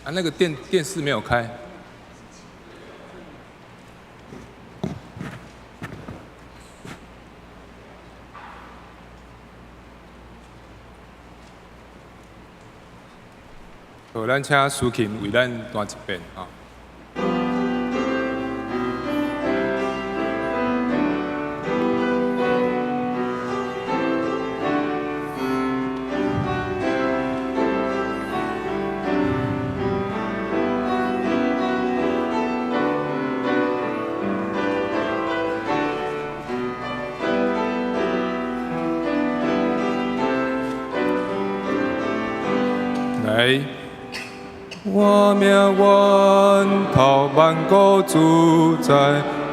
啊，那個電視沒有開。好，咱請蘇琴為咱彈一遍啊。來，我命源頭萬古主宰，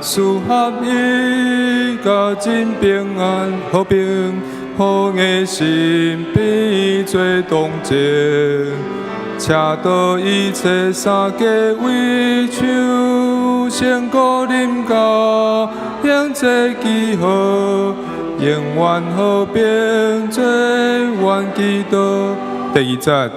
賜合一佮真平安和平，予我心變做動靜，赤道一切三界為唱，聖歌臨到，迎這記號，永遠和平做阮祈禱。第二節。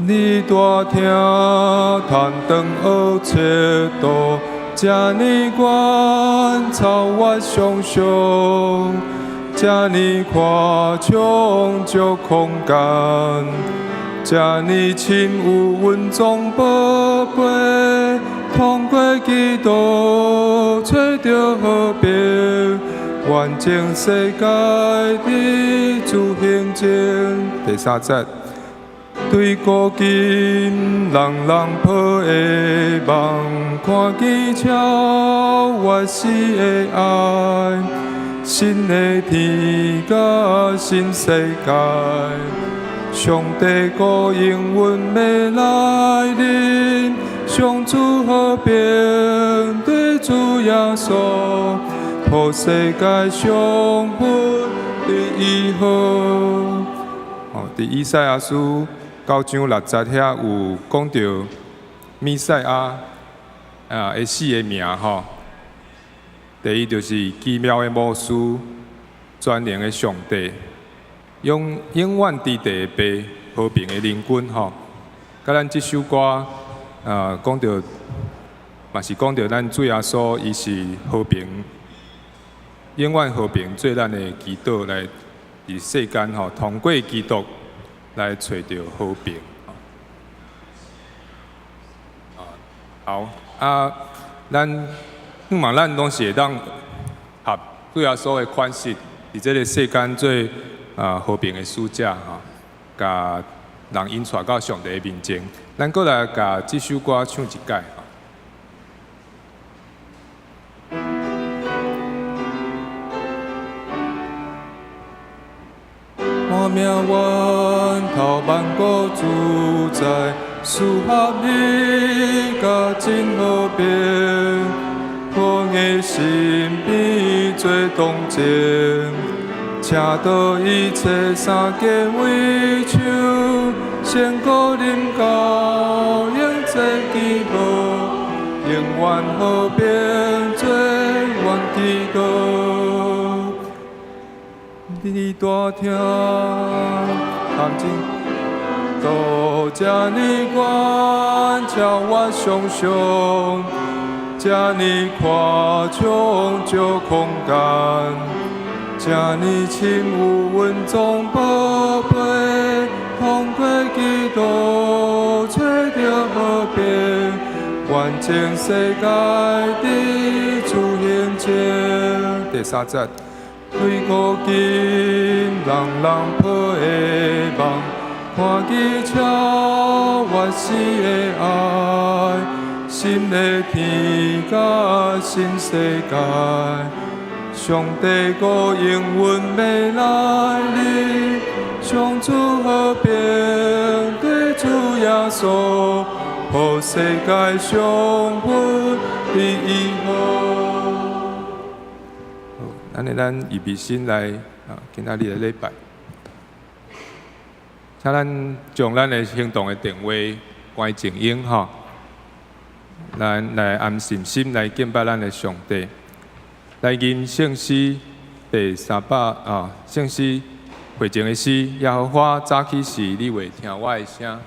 你大聽嘆長學切度，這呢懸超越想像，這呢寬敞足空間，這呢深有隱藏寶貝，通過基督揣著和平，完整世界佇主行前。第三節。對古今人人抱的夢，看見超越死的愛，新的天佮新世界，上帝國永遠欲來臨，上主和平對主耶穌，予世界上分第一好。哦，佇以賽亞書9章6節遐有講著彌賽亞啊的四个名吼。第一就是奇妙的巫師，全能的上帝，永永遠之地的父，和平的靈君吼。佮咱這首歌啊講著，嘛是講著咱主耶穌伊是和平，永遠和平做咱的祈禱來佇世間吼，通過基督來揣著和平。啊，好啊，咱希望咱攏是會當合主耶穌的款式，佇這个世間做啊和平的使者吼，共人引帶到上帝的面前。咱閣來共這首歌唱一擺。我命源頭萬古主宰，賜合一佮真和平，予我心變做動靜，赤道一切三界為唱，聖歌臨到，迎這記號，永遠和平做阮祈禱。你大聽，探真道，這呢懸超越想像，這呢寬敞足空間，這呢深有隱藏寶貝，通過基督揣著和平，完整世界佇主行前。第三節。對古今人人抱的夢，看見超越死的愛，新的天佮新世界，上帝國永遠欲來臨，上主和平對主耶穌，予世界上分第一好。按呢，咱預備心來啊，今仔日的禮拜，請咱將咱的行動的電話關靜音吼，咱來安心心來敬拜咱的上帝，來吟聖詩第三百啊，聖詩會前的詩，耶和華早起時，你會聽我的聲。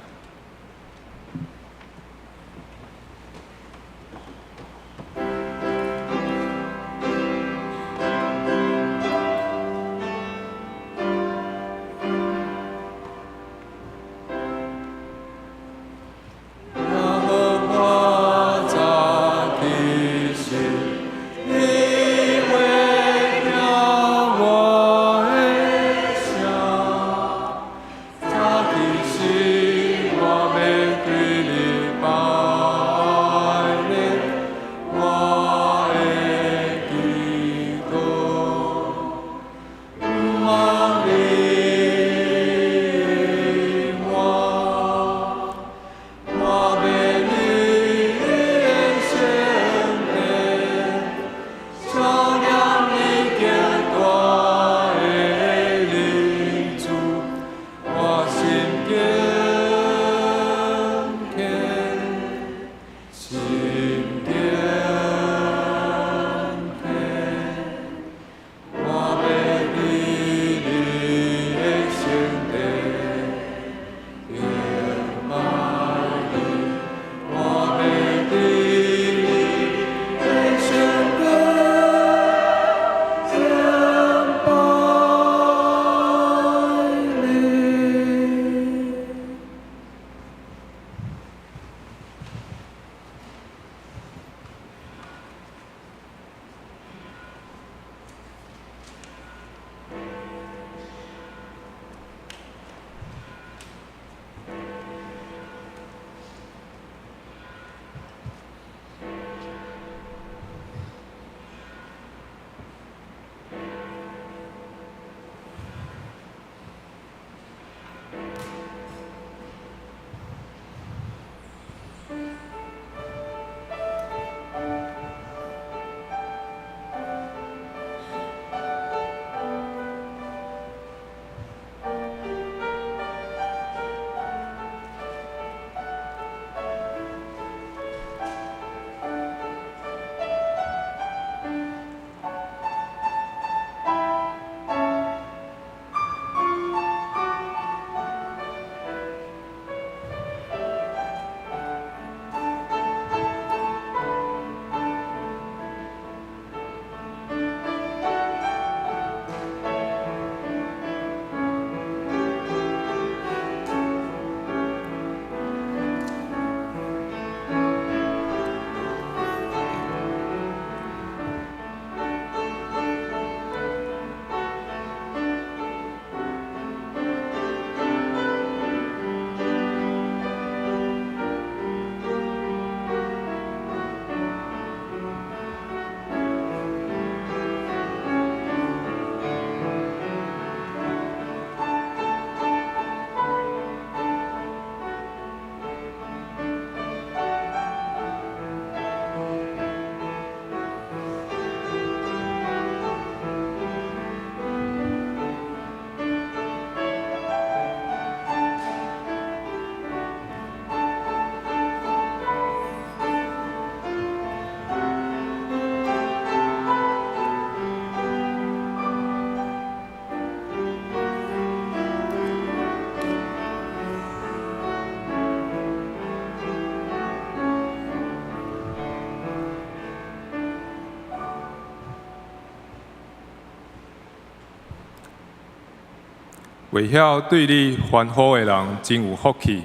會曉對你歡呼的人真有福氣。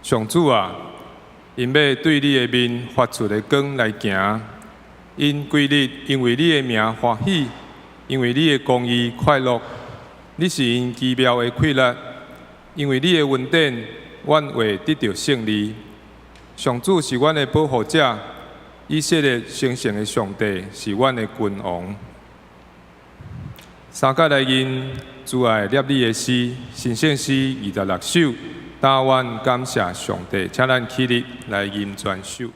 上主啊，𪜶欲對你的面發出的光來行，𪜶規日因為你的名歡喜，因為你的公義快樂。你是𪜶奇妙的氣力，因為你的恩典，阮會得著勝利。上主是阮的保護者，以色列成聖的上帝是阮的君王。三節來吟主愛攝理的詩，神聖詩26首，單願感謝上帝，請咱起立來吟全首。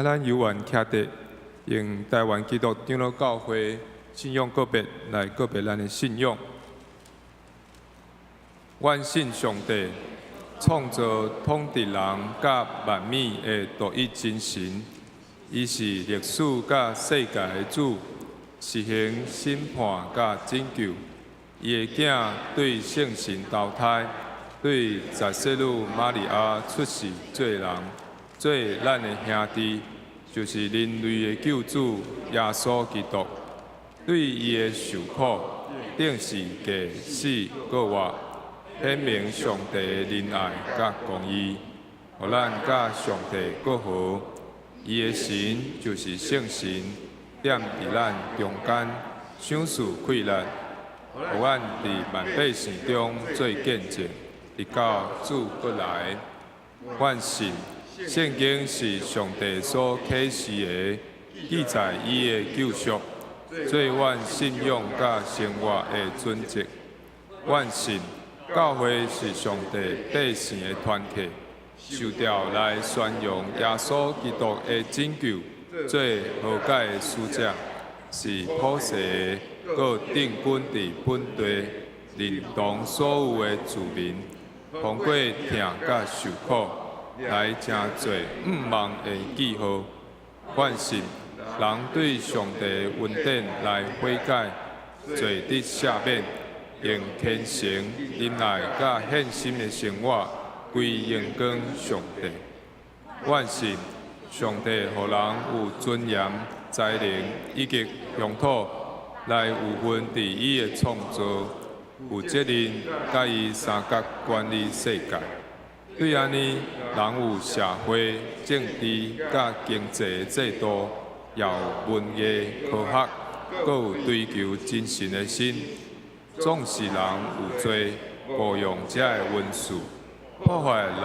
咱猶原徛佇用台灣基督長老教會信仰告白來告白咱的信仰。阮信上帝，創造統治人佮萬物的獨一真神，伊是歷史佮世界的主，實行審判佮拯救。伊的囝對聖神投胎，對十聖女瑪利亞出世做人，做咱的兄弟，就是人類的救主耶穌基督。對伊的受苦，釘十架死閣活，顯明上帝的仁愛佮公義，予咱佮上帝閣和。伊的神就是聖神，踮佇咱中間，賞賜氣力，予阮佇萬百姓中做見證，直到主閣來。阮信聖經是上帝所啟示的，記載伊的救贖，做阮信仰佮生活的準則。阮信教會是上帝百姓的團體，受召來宣揚耶穌基督的拯救，做和解的使者，是普世的，閣定居佇本地，認同所有的住民，通過疼佮受苦，來成做向望的記號。阮信人對上帝的恩典來悔改，罪得赦免，用虔誠、忍耐佮獻心的生活，歸榮光上帝。阮信上帝予人有尊嚴、才能以及鄉土來有份佇伊的創造。有責任佮伊相佮管理世界。對按呢，人有社會、政治佮經濟的制度，也有文藝、科學，閣有追求真神的心。總是人有罪，誤用這个恩賜，破壞人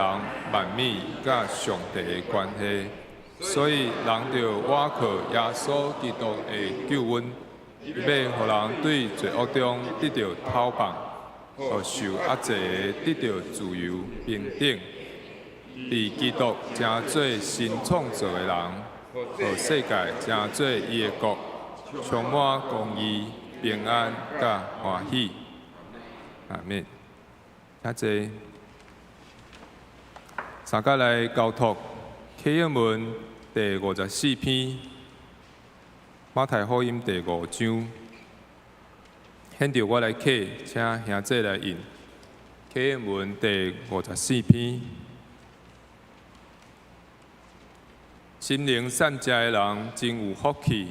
萬物佮上帝的關係。所以人著倚靠耶穌基督的救恩，欲予人對罪惡中得著透放，予受壓制的得著自由平等。佇基督成做新創造的人，予世界成做伊的國，充滿公義、平安佮歡喜。阿們。請坐。相佮來交託啟應文第54篇，馬太福音第五章。現在我來啟，請兄姊來印。啟應文第五十四篇。心靈散食的人真有福氣。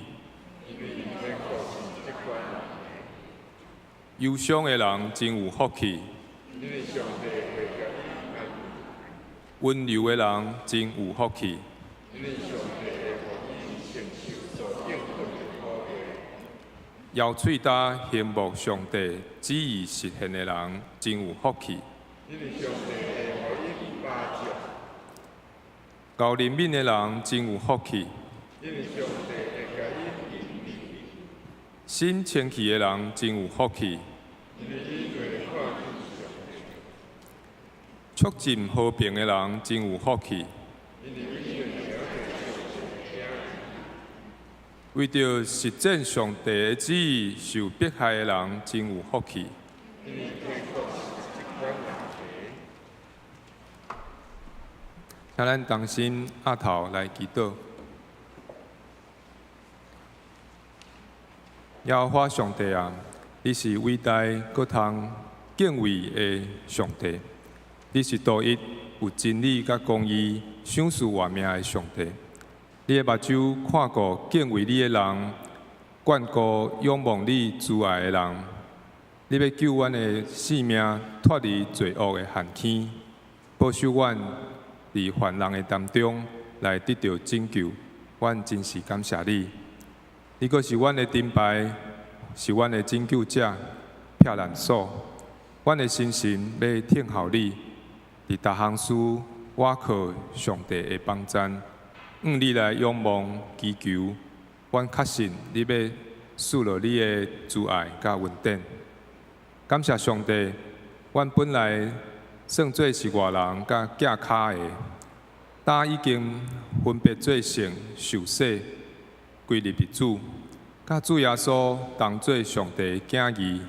憂傷的人真有福氣。溫柔的人真有福氣。搖喙焦仰慕上帝旨意實現的人真有福氣。厚憐憫的人真有福氣。心清氣的人真有福氣。促進和平的人真有福氣。為著實踐上帝的旨意受迫害的人真有福氣。請咱同心徛頭來祈禱。耶和華上帝啊，你是偉大閣通敬畏的上帝，你是獨一有真理佮公義、賞賜活命的上帝。你的目睭看顧敬畏你的人，眷顧仰望你慈愛的人。你欲救阮的性命脫離罪惡的陷坑，保守阮佇凡人的當中來得著拯救。阮真是感謝你。你閣是阮的盾牌，是阮的拯救者、避難所。阮的心神欲聽候你，佇逐項事倚靠上帝的幫贊，向你來仰望祈求。阮確信你欲賜落你的慈愛佮恩典。感謝上帝，阮本來算做是外人佮寄跤的，今已經分別做聖、受洗、歸入佇主，佮主耶穌同做上帝的囝兒，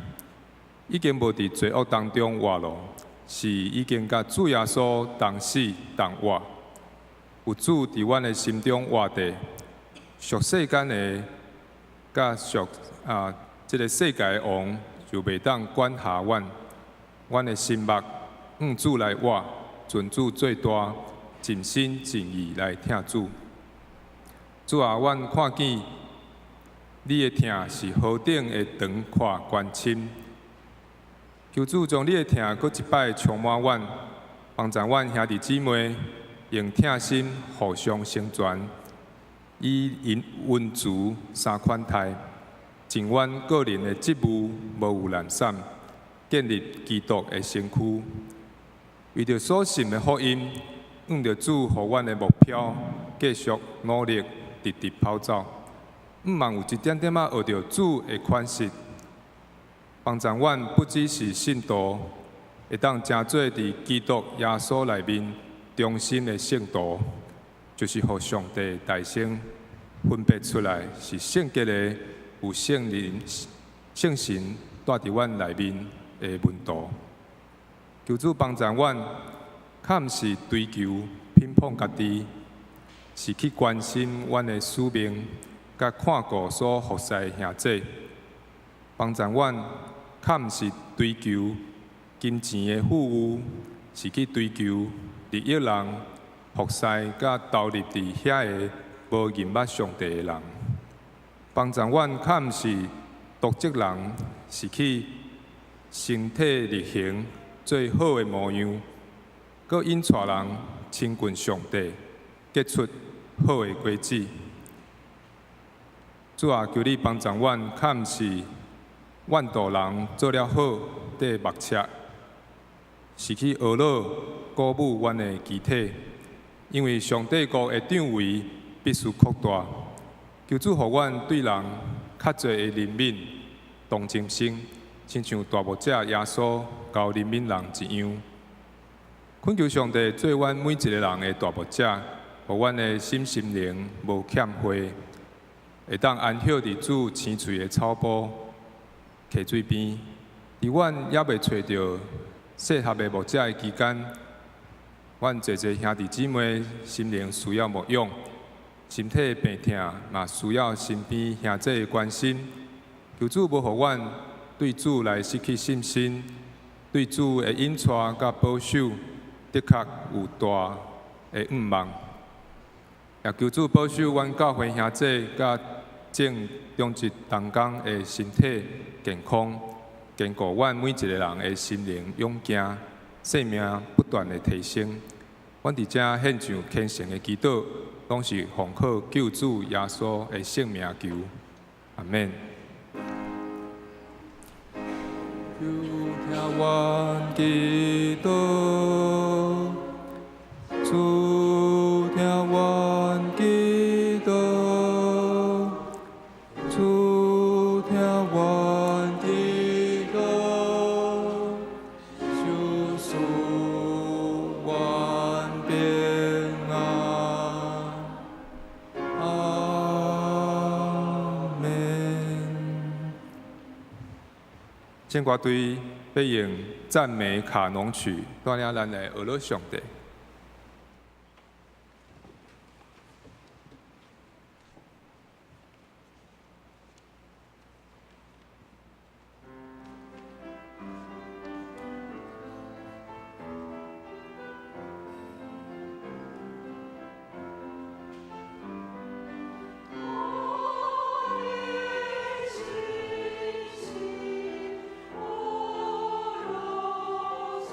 已經無佇罪惡當中活囉，是已經佮主耶穌同死同活。有主佇阮的心中活著，屬世間的佮屬啊這个世界的王就袂當管轄阮。阮的心目向主來活，尊主做大，盡心盡意來疼主。主啊，阮看見你的疼是何等的長闊寬深。求主將你的疼閣一擺充滿阮，幫助阮兄弟姊妹用疼心互相成全，以因恩慈相款待，盡阮個人的職務無有懶散，建立基督的身軀。為著所信的福音，向著主予阮的目標，繼續努力，直直跑走。毋望有一點點仔學著主的款式，幫助阮不只是信徒，會當成做佇基督耶穌內面忠心的聖徒，就是予上帝大聲分別出來是聖潔的，有聖靈、聖神住佇阮內面的門徒。求主幫助阮，較毋是追求品捧家己，是去關心阮的使命，佮看顧所服侍的兄弟。幫助阮，較毋是追求金錢的富裕，是去追求利益人、服侍佮投入佇遐个無認捌上帝的人。幫助阮，較毋是督責人，是去身體力行做好的模樣，閣引帶人親近上帝，結出好的果子。主啊，求你幫助阮，較毋是怨妒人做了好，綴目赤，是去呵咾鼓舞阮的肢體，因為上帝國的張圍必須擴大。求主予阮對人較濟的憐憫、同情心，親像大牧者耶穌𠢕憐憫人一樣。懇求上帝做阮每一个人的大牧者，予阮的心心靈無欠血，會當安歇佇主青翠的草埔、溪水邊。佇阮猶未揣著適合的牧者的期間，阮濟濟兄弟姊妹心靈需要牧養，身體病疼嘛需要身邊兄弟的關心。求主無予阮對主來失去信心，對主的引帶佮保守的確有大的向望。也求主保守阮教會兄弟佮眾長執同工的身體健康，堅固阮每一个人的心靈勇健，生命不斷的提升。阮佇遮獻上虔誠的祈禱，攏是奉靠救主耶穌的聖名求，阿們。求聽阮祈禱，主聽阮祈禱，主聽阮祈禱，求賜阮平安，阿們。聖歌隊欲用讚美卡農曲，帶領咱來呵咾上帝。我的信心，我的主。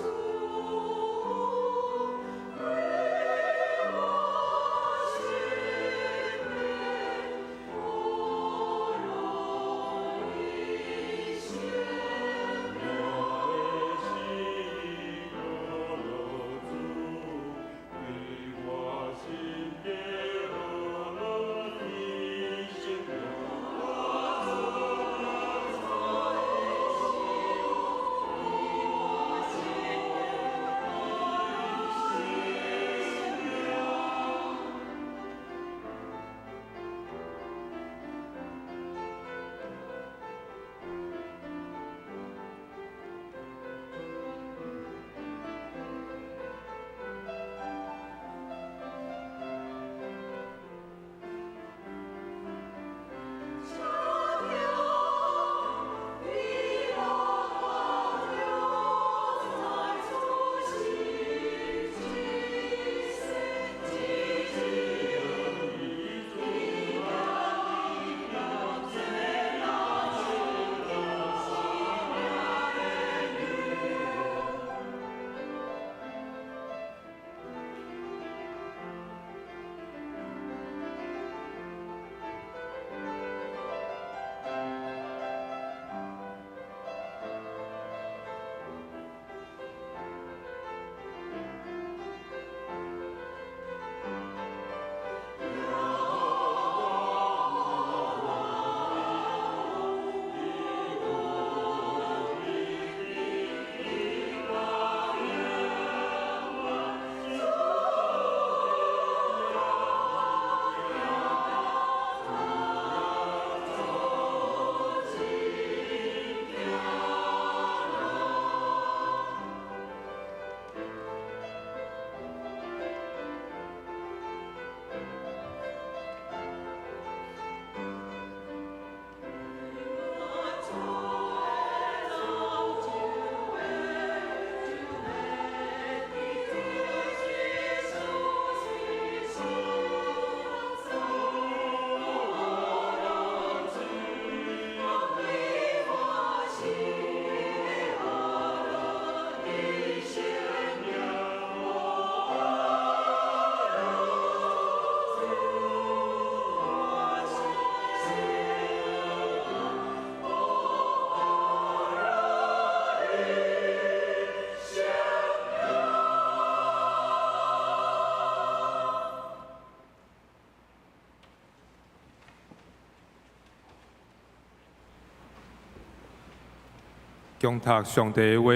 恭讀上帝的話，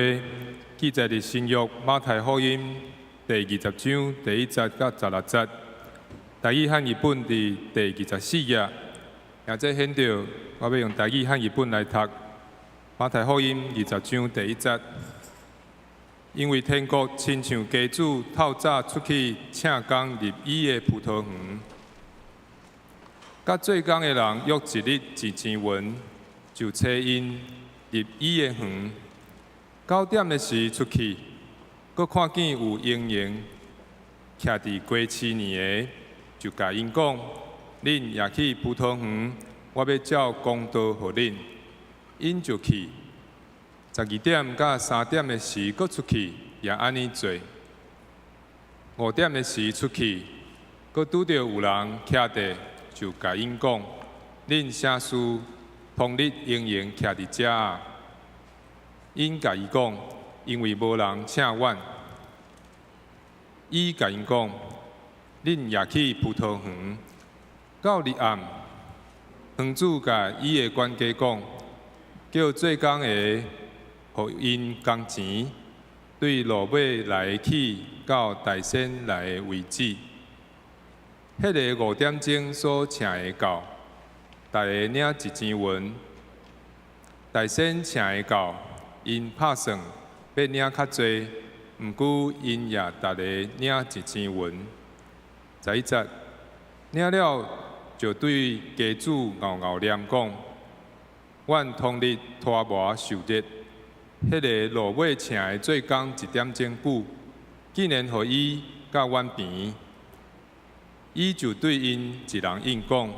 記載佇新約馬太福音第20章第1節到16節，台語漢譯本佇第24頁。也這顯著，我欲用台語漢譯本來讀馬太福音二十章第一節。因為天國親像家主透早出去請工入伊的葡萄園，佮做工的人約一日一錢銀，就差𪜶入伊的園。9點的時出去，閣看見有傭人徛佇雞翅園的，就共𪜶講：恁也去葡萄園，我欲照公道予恁。𪜶就去。12點佮3點的時，閣出去，也按呢做。5點的時出去，閣拄著有人徛佇，就共𪜶講：恁啥事通日閒閒徛佇遮啊？𪜶共伊講：因為無人請阮。伊共𪜶講：恁也去葡萄園。到入暗，園主共伊的管家講：叫做工的，予𪜶工錢，對落尾來的起到大先來的為止。彼个5點鐘所請的到，逐个領一錢銀；大先請的到，𪜶拍算欲領較濟，毋過𪜶也逐个領一錢銀。11節，領了就對家主敖敖念講：阮通日拖磨受熱，彼个落尾請的做工一點鐘久，竟然予伊佮阮平。伊就對𪜶一人應講：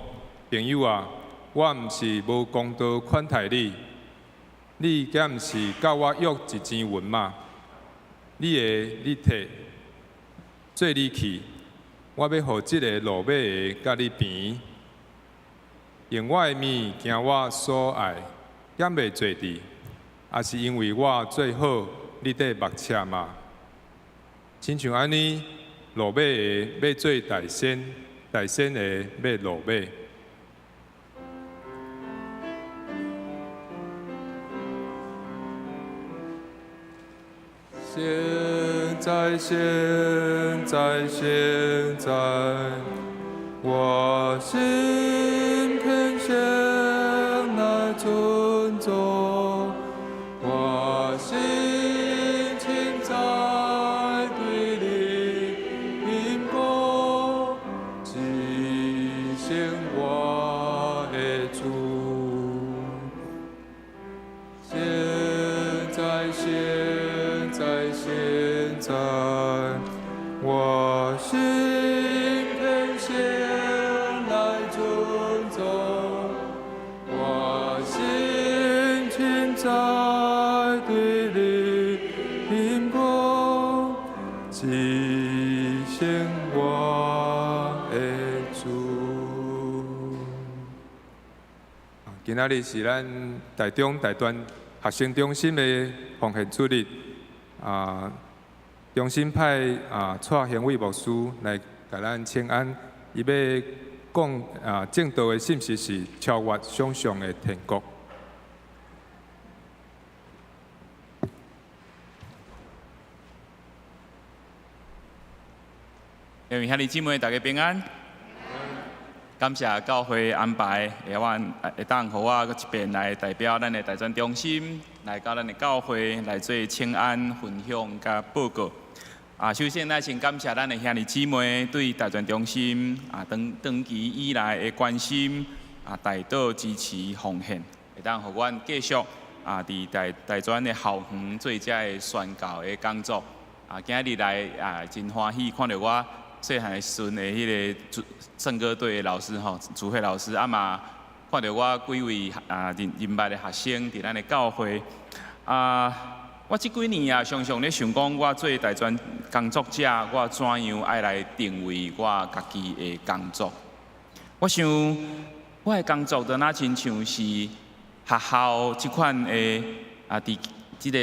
朋友啊，我毋是無公道款待你，你敢毋是佮我約一錢銀嗎？你的你提，做你去，我欲予這个落尾的佮你平。用我的物件我所愛，敢袂做佇？抑是因為我做好，你綴目赤嗎？親像按呢，落尾的欲做大先，大先的欲落尾。現在，現在，現在，我心天先來尊重，我心凊彩對你因果，至聖我的主。現在，現在，現在，我心天先來尊重，我心凊彩對你因果，至聖我的主。今仔日是咱台中大專學生中心的奉獻主日，中心派蔡興偉牧師來共咱請安，伊欲講證道的信息是超越想象的天國。各位兄弟姊妹，大家平安。感謝教會安排，會阮會當予我閣一遍來代表咱的大專中心，來到咱的教會來做請安分享佮報告。首先咱先感謝咱的兄弟姊妹對大專中心長長期以來的關心代禱支持奉獻，會當予阮繼續佇大大專的校園做這个宣教的工作。今日來真歡喜看著我細漢時陣的彼個主聖歌隊的老師吼，主會老師，嘛看著我幾位認認捌的學生佇咱的教會。我這幾年常常咧想講，我做大專工作者，我怎樣愛來定位我家己的工作？我想我的工作就若親像是學校這款的佇這个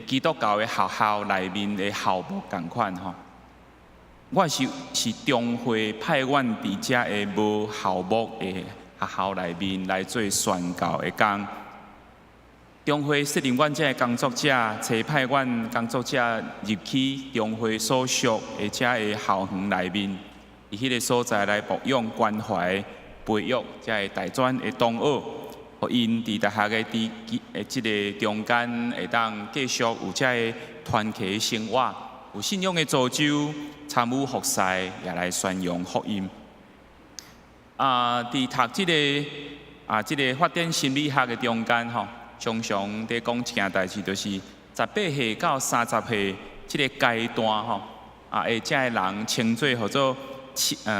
基督教的學校內面的校牧仝款吼。我是中會派阮佇遮个無校牧的學校內面來做宣教的工。中會設立阮這个工作者，差派阮工作者入去中會所屬的這个校園內面，佇彼个所在來牧養關懷、培育這个大專的同學，予𪜶佇大學的佇的這个中間會當繼續有這个團契的生活，有信仰的造就，參與服侍，也來宣揚福音。佇讀這个這个發展心理學的中間吼，常常佇講一件代誌，就是18歲到30歲這个階段吼，會這个人稱做號做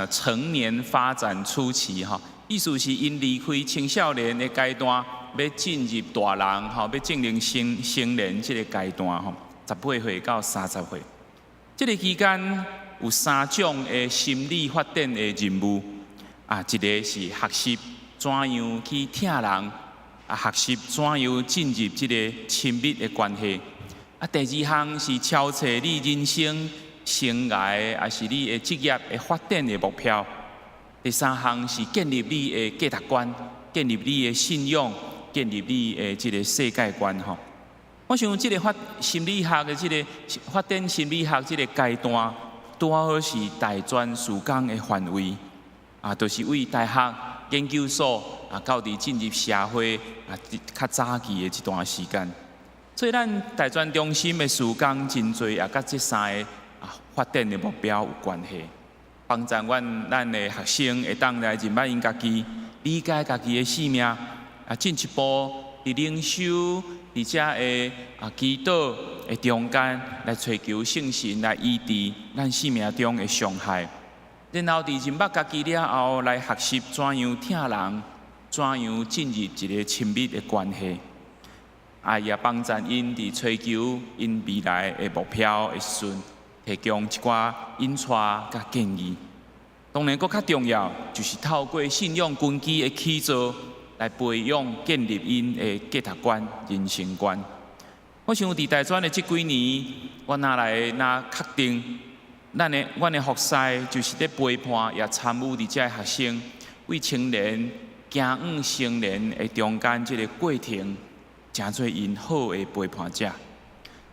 成年發展初期吼，意思是𪜶離開青少年的階段，欲進入大人吼，欲進入成年這个階段吼，十八歲到三十歲，這个期間有三種的心理發展的任務，一个是學習怎樣去疼人。學習怎樣進入這個親密的關係。第二項是敲揣你人生生涯，抑是你的職業的發展的目標。第三項是建立你的價值觀，建立你的信仰，建立你的這个世界觀吼。我想這个發心理學的這个發展心理學這个階段，拄好是大專事工的範圍，就是為大學研究所到佇進入社會較早期的一段時間。所以咱大專中心的事工真濟，也佮這三个發展的目標有關係，幫助阮的學生會當來認捌𪜶家己，理解家己的使命，進一步佇靈修、佇遮个祈禱的中間來揣求聖神來醫治咱生命中的傷害。然後佇認捌家己了後，來學習怎樣疼人，怎樣進入一个親密的關係。也幫助𪜶佇追求𪜶未來的目標的時陣，提供一寡引帶佮建議。當然，閣較重要，就是透過信仰根基的起造，來培養建立𪜶的價值觀、人生觀。我想佇大專的這幾年，我若來若確定，阮的服侍就是咧陪伴，也參與佇這个學生為青年行向成年的中間這个過程，成做𪜶好的陪伴者。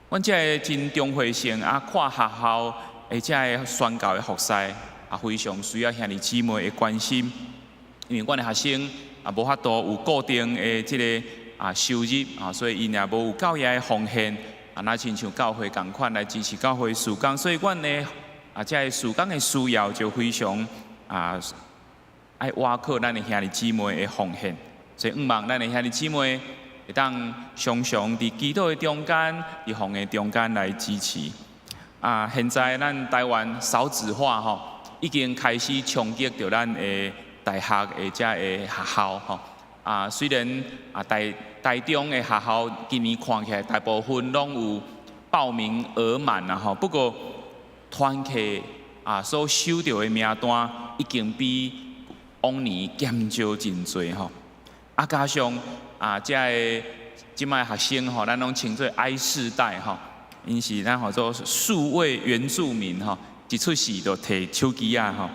阮這个真重會性跨學校的這个宣教的服侍，也非常需要兄弟姊妹的關心，因為阮的學生也無法度有固定的這个收入，所以𪜶也無有夠額的奉獻，若親像教會仝款來支持教會事工，所以阮的這个事工的需要就非常愛倚靠咱的兄弟姊妹的奉獻，所以向望咱的兄弟姊妹會當常常佇祈禱的中間，佇奉獻中間來支持。現在咱台灣少子化吼，已經開始衝擊著咱的大學的這个學校吼。雖然台中的學校今年看起來大部分攏有報名額滿啦吼，不過團契所收著的名單已經比往年減少真濟吼。加上這个這擺學生吼，咱攏稱做 I 世代吼，𪜶是咱號做數位原住民吼，一出世就提手機仔吼。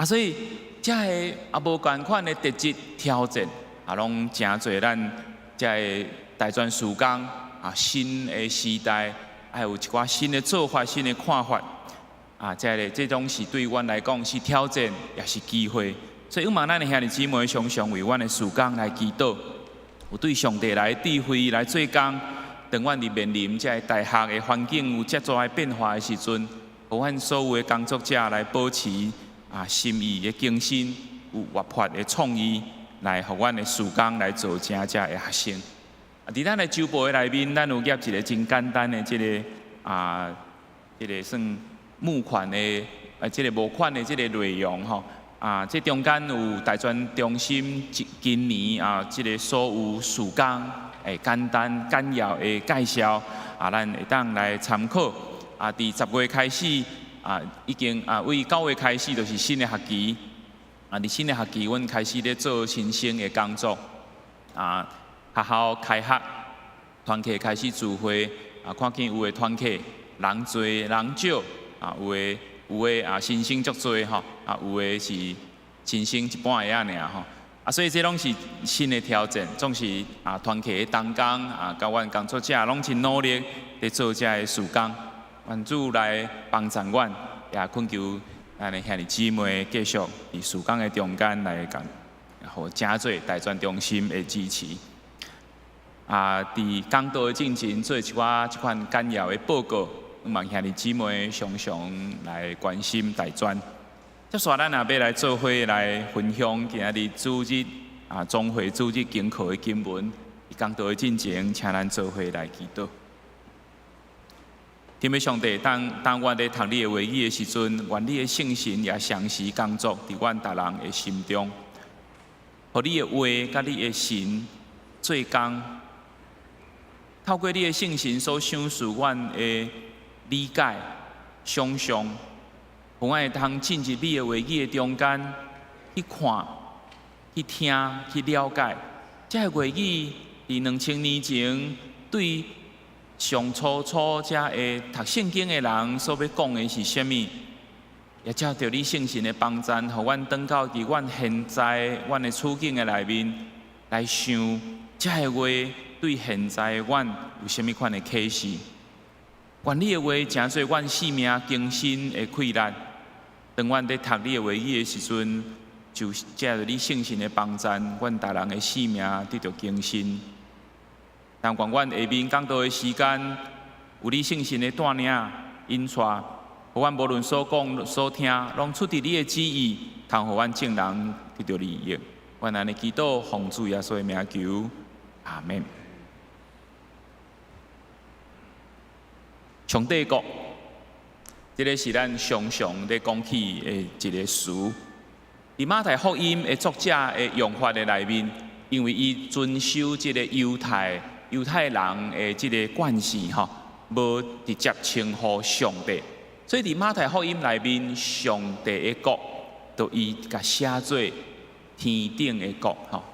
所以這个無仝款的特質挑戰，攏誠濟咱這个大專事工新的時代，愛有一寡新的做法、新的看法。這个這種是對阮來講是挑戰，也是機會。所以，向望咱的兄弟姊妹常常為阮的事工來祈禱，有對上帝來智慧來做工。當阮佇面臨這个大學的環境有遮大的變化的時陣，予阮所有的工作者來保持心意的更新，有活潑的創意，來予阮的事工來造成這个學生。佇咱的週報的內面，咱有夾一个真簡單的這个算募款的這个募款的這个內容吼。這中間有大專中心今年這个所有事工會簡單簡要的介紹，咱會當來參考。佇10月開始，已經為9月開始就是新的學期。佇新的學期，阮開始咧做新生的工作。學校開學，團契開始聚會，看見有的團契人濟人少，有的新生足濟吼，有的是新生一半个仔爾吼。啊，所以這攏是新的挑戰，總是啊，團契的同工啊，佮阮工作者攏真努力佇做這个事工，願主來幫助阮，也懇求咱的兄弟姊妹繼續佇事工的中間來共，予誠濟大專中心的支持。啊，佇講道的進前做一寡這款簡要的報告，望兄弟姊妹常常來關心大專。接紲咱也欲來做伙來分享今仔日主日啊，總會主日經課的經文。講道的進前，請咱做伙來祈禱。天父上帝，當當阮咧讀你的話語的時陣，願你的聖神也同時工作佇阮逐人的心中，予你的話佮你的神做工，透過你的聖神所賞賜阮的理解、想象。予阮會通進入你的話語的中間，去看、去聽、去了解，這个話語佇2000年前對上初初遮會讀聖經的人所欲講的是啥物？也藉著你聖神的幫贊，予阮轉到佇阮現在阮的處境的內面來想，這个話對現在的阮有啥物款的啟示？願你的話成做阮生命更新的氣力。當阮佇讀你的話語的時陣，就藉著你聖神的幫贊，阮逐人的生命得著更新。但願阮下面講道的時間，有你聖神的帶領引帶，予阮無論所講所聽，攏出佇你的旨意，通予阮眾人得著利益。阮按呢祈禱，奉主耶穌的名求，阿門。上帝國。這个是咱常常咧講起的一个詞。佇馬太福音的作者的用法的內面，因為伊遵守這个猶太猶太人的這个慣勢吼，無直接稱呼上帝，所以佇馬太福音內面，上帝的國，就伊共寫做天頂的國吼，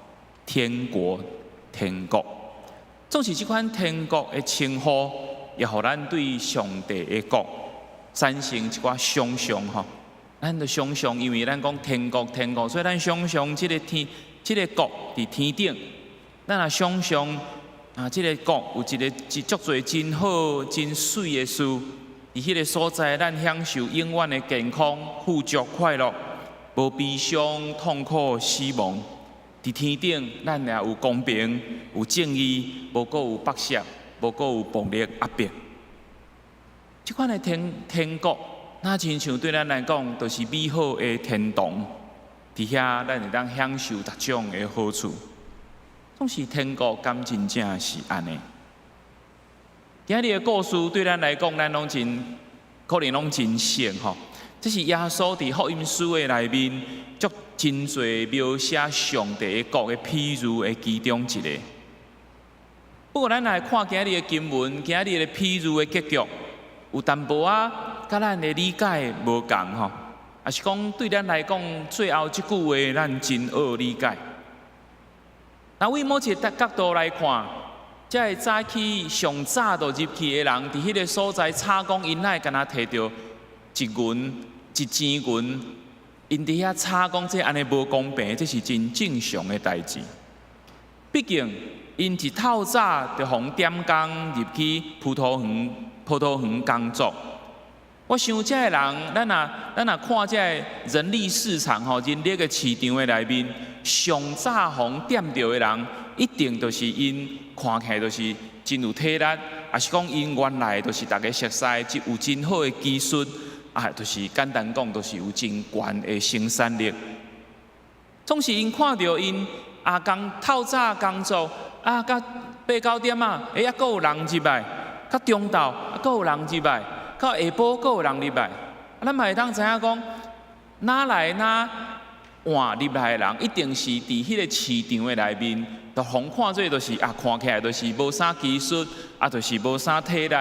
天國天國。總是這款天國的稱呼，也予咱對上帝的國產生一寡想象吼，咱就想象，因為咱講天國天國，所以咱想象這个天，這个國佇天頂。咱若想象啊，這个國有一个一足濟真好、真媠的事，佇彼个所在，咱享受永遠的健康、富足、快樂，無悲傷、痛苦、死亡。佇天頂，咱也有公平、有正義，無閣有剝削，無閣有暴力壓迫。這款的天天國，若親像對咱來講，就是美好的天堂。佇遐，咱會當享受各種的好處。總是天國敢真正是按呢？今日的故事對咱來講，咱攏真可能攏真熟吼。這是耶穌佇福音書的內面，足真濟描寫上帝的國的譬喻的其中一個。不過，咱來看今日的經文，今日的譬喻的結局，有淡薄仔佮咱的理解無仝吼，抑是講對咱來講，最後這句話咱真學理解。若為某一个角度來看，這个早起上早就入去的人，佇彼个所在吵講，𪜶哪會敢若提著一銀一錢銀，𪜶佇遐吵講這按呢無公平，這是真正常的代誌。畢竟，𪜶一透早就予人點工入去葡萄園。葡萄園工作，我想這个人，咱若咱若看這个人力市場吼，人力的市場的內面，上早予人點著的人，一定就是𪜶看起來就是真有體力，抑是講𪜶原來就是逐家熟似，有真好的技術，啊，就是簡單講，就是有真懸的生產力。總是𪜶看著𪜶阿公透早工作，啊，到八九點啊，欸，猶閣有人入來。到中晝，啊，閣有人入來；到下晡，閣有人入來。啊，咱嘛會當知影講，哪來哪換入來的人，一定是佇彼個市場的內面，就予人看做就是啊，看起來就是無啥技術，啊，就是無啥體力，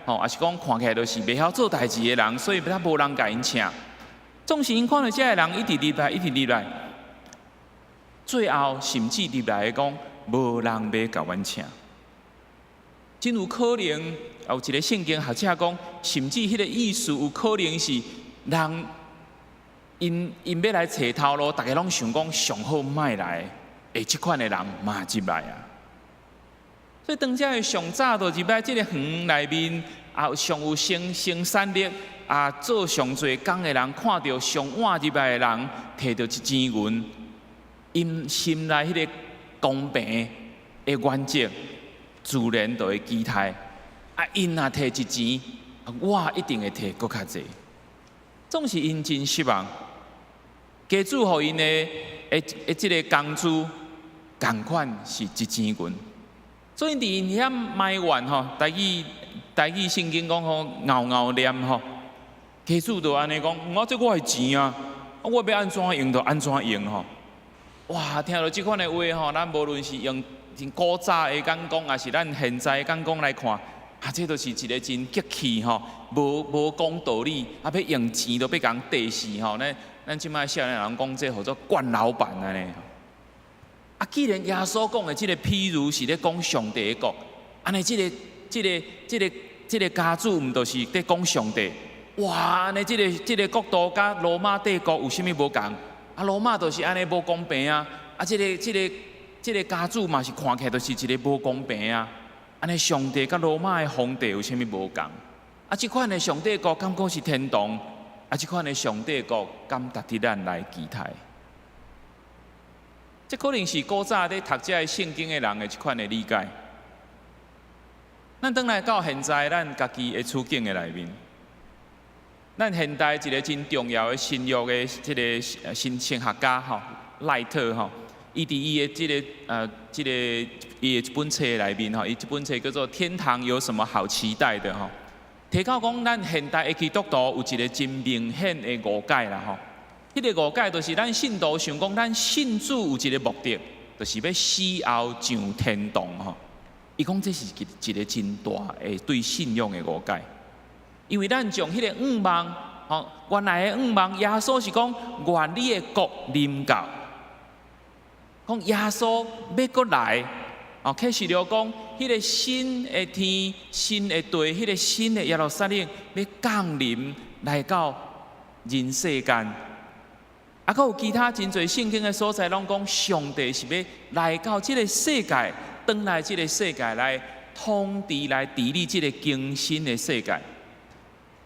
吼，抑是講看起來就是袂曉做代誌的人，所以才無人共𪜶請。總是𪜶看著這个人一直入來，一直入來，最後甚至入來講，無人欲共阮請。真有可能，有一个聖經學者講，甚至彼个意思有可能是人𪜶𪜶欲來揣頭路，逐家攏想講上好莫來。會這款的人嘛入來啊。所以當遮的上早就入來這个園內面，啊，上有生產力啊，做上濟工的人，看著上晚入來的人，提著一錢銀，𪜶心內彼个公平的原則，自然就會期待。啊，𪜶若提一錢，我一定會提閣較濟。總是𪜶真失望，家主予𪜶的這个工資，仝款是一錢銀。所以佇𪜶遐埋怨吼，台語聖經講吼，𠢕𠢕念吼，家主就按呢講，我這我的錢啊，我欲按怎用就按怎用吼。哇，聽著這款的話吼，咱無論是用古早的眼光，抑是咱現在的眼光來看，啊，這就是一个真激氣吼，無講道理，啊，欲用錢都欲共人綴死吼。咱這擺少年人講這號做慣老闆按呢。啊，既然耶穌講的這个譬喻是咧講上帝的國，按呢這个家主毋就是咧講上帝？哇，按呢這个國度佮羅馬帝國有啥物無仝？啊，羅馬就是按呢無公平啊！啊，這个家主嘛是看起來就是一个無公平啊！按呢上帝佮羅馬的皇帝有啥物無仝？啊，這款的上帝國敢閣是天堂？啊，這款的上帝國敢值得咱來期待？這可能是古早咧讀這个聖經的人的一款的理解。咱轉來到現在，咱家己的處境的內面，咱現代一个真重要的新約的這个神學家吼，賴特吼，伊佇伊的這个伊的一本冊內面吼，伊這本冊叫做《天堂有什麼好期待的》吼，提到講咱現代的基督徒有一个真明顯的誤解啦吼。彼个誤解就是咱信徒想講，咱信主有一个目的，就是欲死後上天堂吼。伊講這是一个真大的對信仰的誤解，因為咱將彼个願望，吼，原來的願望，耶穌是講願你的國臨到，講耶穌欲閣來，哦，啟示錄講彼个新的天、新的地，彼个新的耶路撒冷欲降臨來到人世間。啊，閣有其他真濟聖經的所在，攏講上帝是欲來到這个世界，轉來這个世界來統治、來治理這个更新的世界。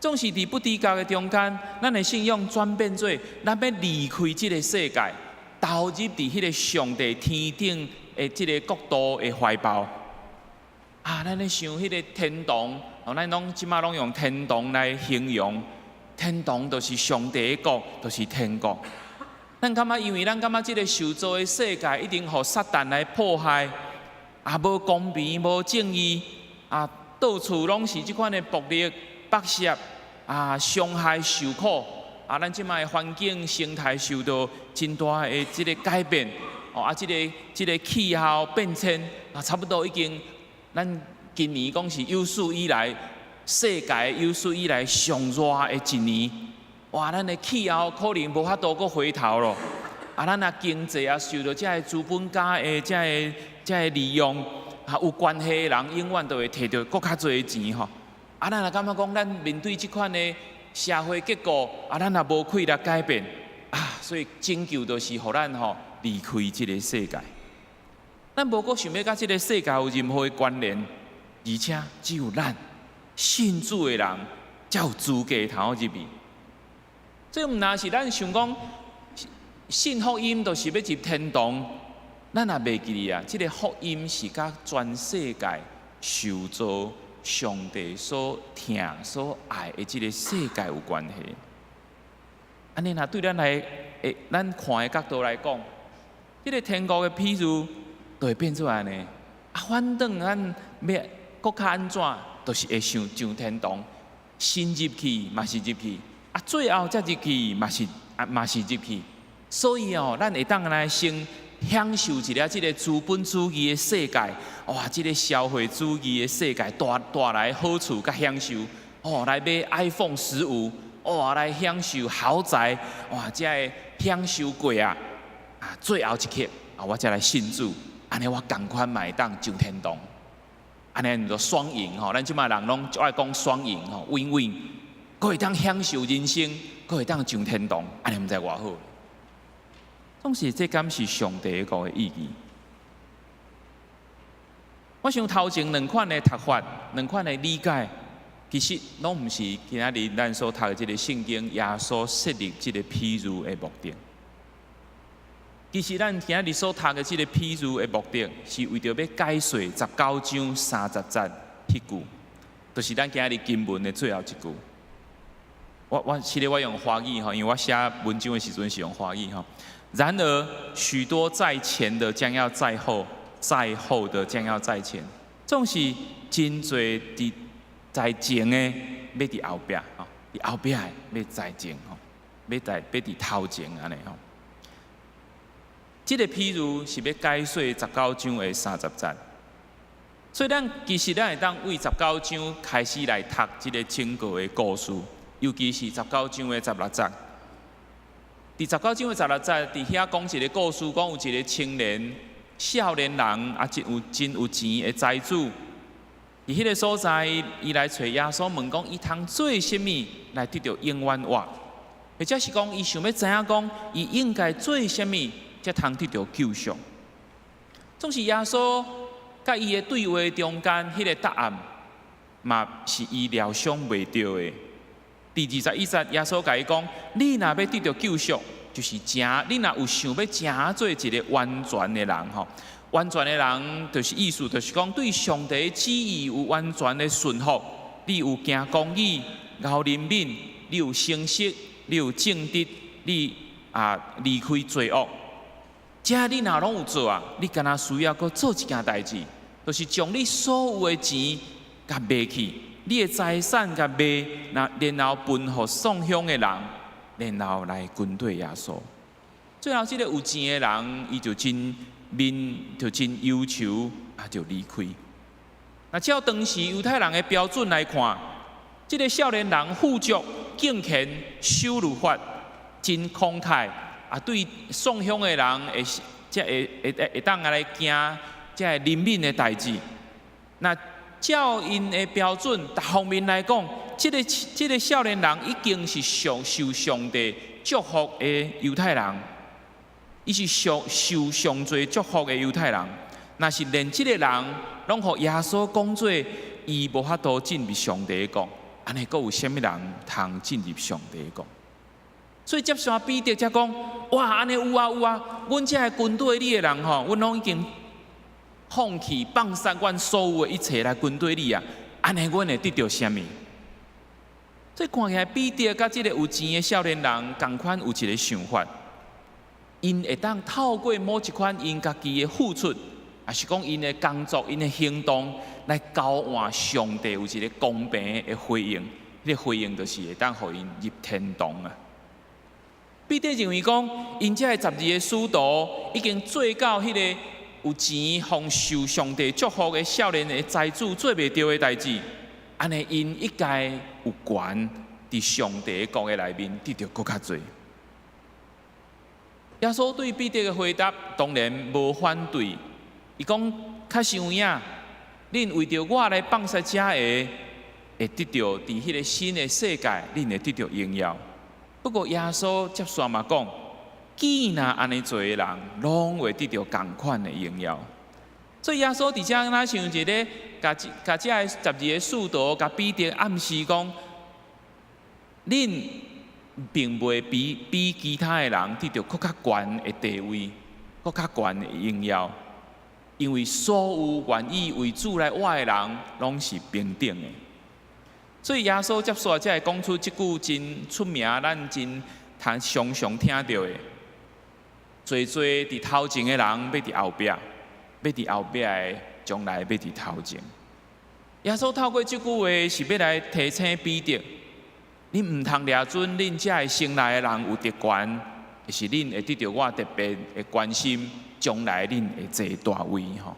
總是佇不知覺的中間，咱的信仰轉變做，咱欲離開這个世界，投入佇彼个上帝天頂的這个國度的懷抱。啊，咱咧想彼个天堂，哦，咱攏這擺攏用天堂來形容，天堂就是上帝的國，就是天國。咱感覺，因為咱感覺這个受造的世界一定予撒旦來破壞，啊，無公平、無正義，啊，到處攏是這款的暴力、剝削，啊，傷害、受苦，啊，咱這擺的環境生態受到真大的這个改變，哦，啊，這个氣候變遷，啊，差不多已經，咱今年講是有史以來世界有史以來上熱的一年。哇！咱的氣候可能無法度閣回頭咯。啊，咱啊經濟啊受著這个資本家的這个利用，啊有關係的人永遠都會提著閣較濟的錢吼。啊，咱若感覺講，咱面對這款的社會結構，啊，咱也無氣力改變，啊，所以拯救就是予咱吼離開這个世界。咱無閣想欲佮這个世界有任何的關聯，而且只有咱信主的人才有資格通入去。這毋但是咱想講信福音，就是欲入天堂，咱也袂記得啊。這个福音是佮全世界受造上帝所疼、所愛的這个世界有關係。按呢，若對咱來，咱看的角度來講，這个天國的譬喻就會變做按呢。啊，反正咱欲閣較按怎，就是會想上天堂，先入去嘛是入去。啊，最後才入去嘛是啊，嘛是入去。所以哦，咱會當來先享受一下這个資本主義的世界，哇，這个消費主義的世界帶來好處佮享受。哦，來買 iPhone 15，哇，來享受豪宅，哇，這个享受過啊，啊，最後一刻啊，我才來信主，按呢我仝款嘛會當上天堂。按呢就雙贏吼，咱這擺人攏足愛講雙贏吼，win win。閣會當享受人生，閣會當上天堂，按呢毋知偌好。總是這敢是上帝國的意義？我想頭前兩款的讀法，兩款的理解，其實攏毋是今仔日咱所讀的這个聖經耶穌設立這个譬喻的目的。其實咱今仔日所讀的這个譬喻的目的，是為著欲解說十九章三十節彼句，就是咱今仔日經文的最後一句。我其實我用華語吼，因為我寫文章的時陣是用華語吼。然而，許多在前的將要在後，在後的將要在前，總是真濟佇在前的欲佇後壁吼，佇後壁的欲在前吼，欲佇頭前按呢吼。這个譬喻是欲解說十九章的三十節，所以咱其實咱會當對十九章開始來讀這个整個的故事，尤其是十九章的十六節。佇十九章的十六節，佇遐講一个故事，講有一个青年少年人啊，真有錢的財主，佇彼个所在，伊來揣耶穌問講，伊通做啥物來得著永遠活？或者是講，伊想欲知影講，伊應該做啥物才通得著救贖？總是耶穌佮伊的對話中間，彼個答案嘛是伊料想袂著的。第21節，耶穌共伊講：你若欲得著救贖，就是成，你若有想欲成做一个完全的人吼，完全的人就是意思，就是講對上帝旨意有完全的順服，你有行公義、敖憐憫，你有誠實，你有正直，你啊離開罪惡。這你若攏有做啊，你敢若需要閣做一件代誌，就是將你所有的錢共賣去。你的財產共賣，那然後分予喪鄉的人，然後來跟隨耶穌。最後，這个有錢的人，伊就真面就真憂愁，啊，就離開。那照當時猶太人的標準來看，這个少年人富足、敬虔、守律法，真慷慨，啊，對喪鄉的人會才會當來行這个憐憫的代誌。那照𪜶的標準，逐方面來講，這个少年人已經是上受上帝祝福的猶太人，伊是上受上濟祝福的猶太人。若是連這个人攏予耶穌講做，伊無法度進入上帝的國，按呢閣有啥物人通進入上帝的國？所以接續彼得才講：哇，按呢有啊有啊，阮這个跟隨你的人吼，阮攏已經放棄放殺阮所有的一切來跟隨你啊！按呢，阮會得著啥物？所以看起來彼得佮這个有錢的少年人仝款有一个想法，𪜶會當透過某一款𪜶家己的付出，抑是講𪜶的工作、𪜶的行動，來交換上帝有一个公平的回應。彼个回應就是會當予𪜶入天堂啊！彼得認為講，𪜶這个十二个使徒已經做到彼个有錢、豐受上帝祝福的少年的財主做袂著的代誌，按呢𪜶應該有權佇上帝國的內面得著閣較濟。耶穌對彼得的回答當然無反對，伊講確實有影，恁為著我來放殺這个，會得著佇彼个新的世界，恁會得著榮耀。不過耶穌接續嘛講，既若按呢做的人，攏會得著仝款的榮耀。所以耶穌佇遮若像一个，共這个十二个使徒，共彼得暗示講，恁並袂比其他的人得著閣較懸的地位，閣較懸的榮耀，因為所有願意為主來活的人，攏是平等的。所以耶穌接續才會講出這句真出名，咱真常常常聽著的。濟濟佇頭前的人，欲佇後壁；欲佇後壁的，將來欲佇頭前。耶穌透過這句話，是欲來提醒彼得：恁毋通掠準恁這个先來的人有特權，是恁會得著我特別的關心，將來恁會坐大位吼。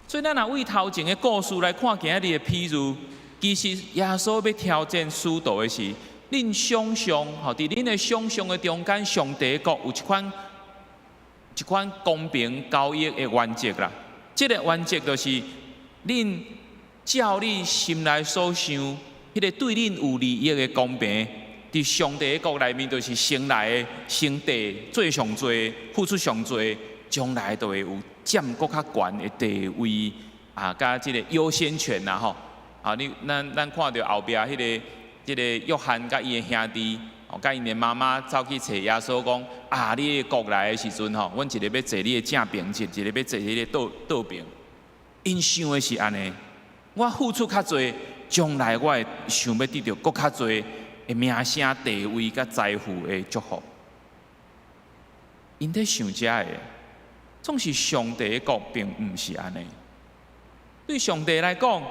所以咱若對頭前的故事來看，今仔日的譬喻，其實耶穌欲挑戰使徒的是，恁想象吼，佇恁的想象的中間，上帝國有一款公平交易的原則啦。這个原則就是，恁照你心內所想，彼个對恁有利益的公平，佇上帝的國內面，就是先來的、先地做上濟、付出上濟，將來就會有佔閣較懸的地位啊，佮這個優先權啦吼。啊，你咱看著後壁彼个這个約翰佮伊的兄弟，哦，佮𪜶的媽媽走去揣耶穌講：啊，你的國來的時陣吼，阮一个欲坐你的正爿，一個欲坐彼个倒倒爿。𪜶想的是按呢，我付出較濟，將來我會想欲得著閣較濟的名聲、地位佮財富的祝福。𪜶佇想這个，總是上帝的國並毋是按呢。對上帝來講，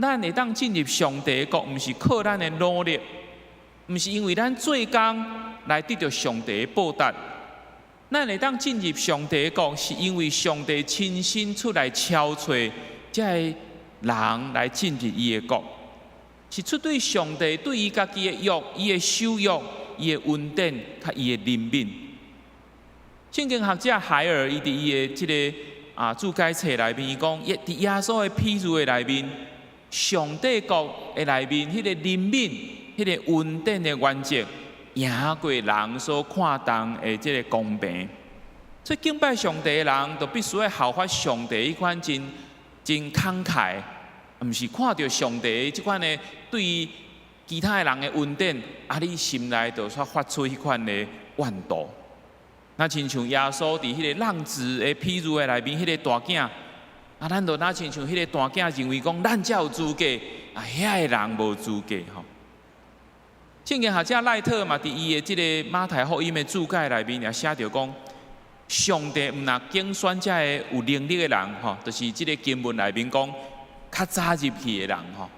咱會當進入上帝的國，毋是靠咱的努力，毋是因為咱做工來得著上帝的報答。咱會當進入上帝的國，是因為上帝親身出來召揣這个人來進入伊的國，是出對上帝對伊家己的約、伊的守約、伊的恩典，佮伊的憐憫。聖經學者海爾伊佇伊的這个注解冊內面，伊講，佇耶穌的譬喻的內面，上帝國的內面，彼个憐憫、彼个恩典的原則，贏過人所看重的這个公平。所以敬拜上帝的人，就必須愛效法上帝彼款真真慷慨，毋是看著上帝這款的對其他的人的恩典，啊，你心內就煞發出彼款的怨妒。若親像耶穌佇彼个浪子的譬喻的內面，彼个大囝，啊，咱就若親像彼个大囝認為講，咱才有資格，啊，遐个人無資格吼。聖經學者賴特嘛，佇伊的這个馬太福音的注解內面也寫著講，上帝毋若揀選這个有能力的人吼，就是這个經文內面講較早入去的人吼。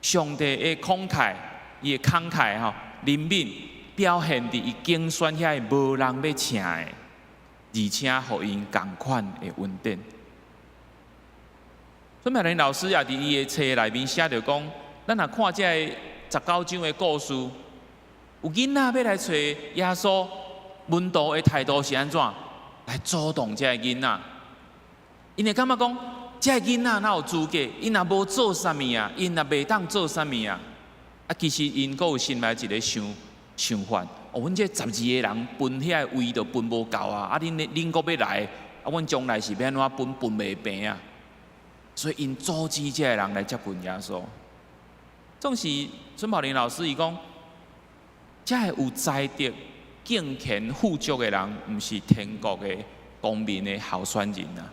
上帝的慷慨，伊的慷慨吼，憐憫表現佇伊揀選遐个無人欲請的，而且予𪜶仝款的恩典。孫妙玲老師也佇伊的冊內面寫著講，咱若看這个十九章的故事，有囡仔欲來揣耶穌，門徒的態度是按怎？來阻擋這个囡仔。𪜶會感覺講，這个囡仔哪有資格？𪜶若無做啥物啊？𪜶若袂當做啥物啊？啊，其實𪜶閣有心內一个想法，哦，阮這十二個人分遐个位都分無夠啊！啊，恁閣欲來，啊，阮將來是欲按怎分分袂平啊？所以𪜶阻止這个人來接近耶穌。總是孫寶玲老師伊講，這个有才德、敬虔、富足的人，毋是天國的公民的候選人啊，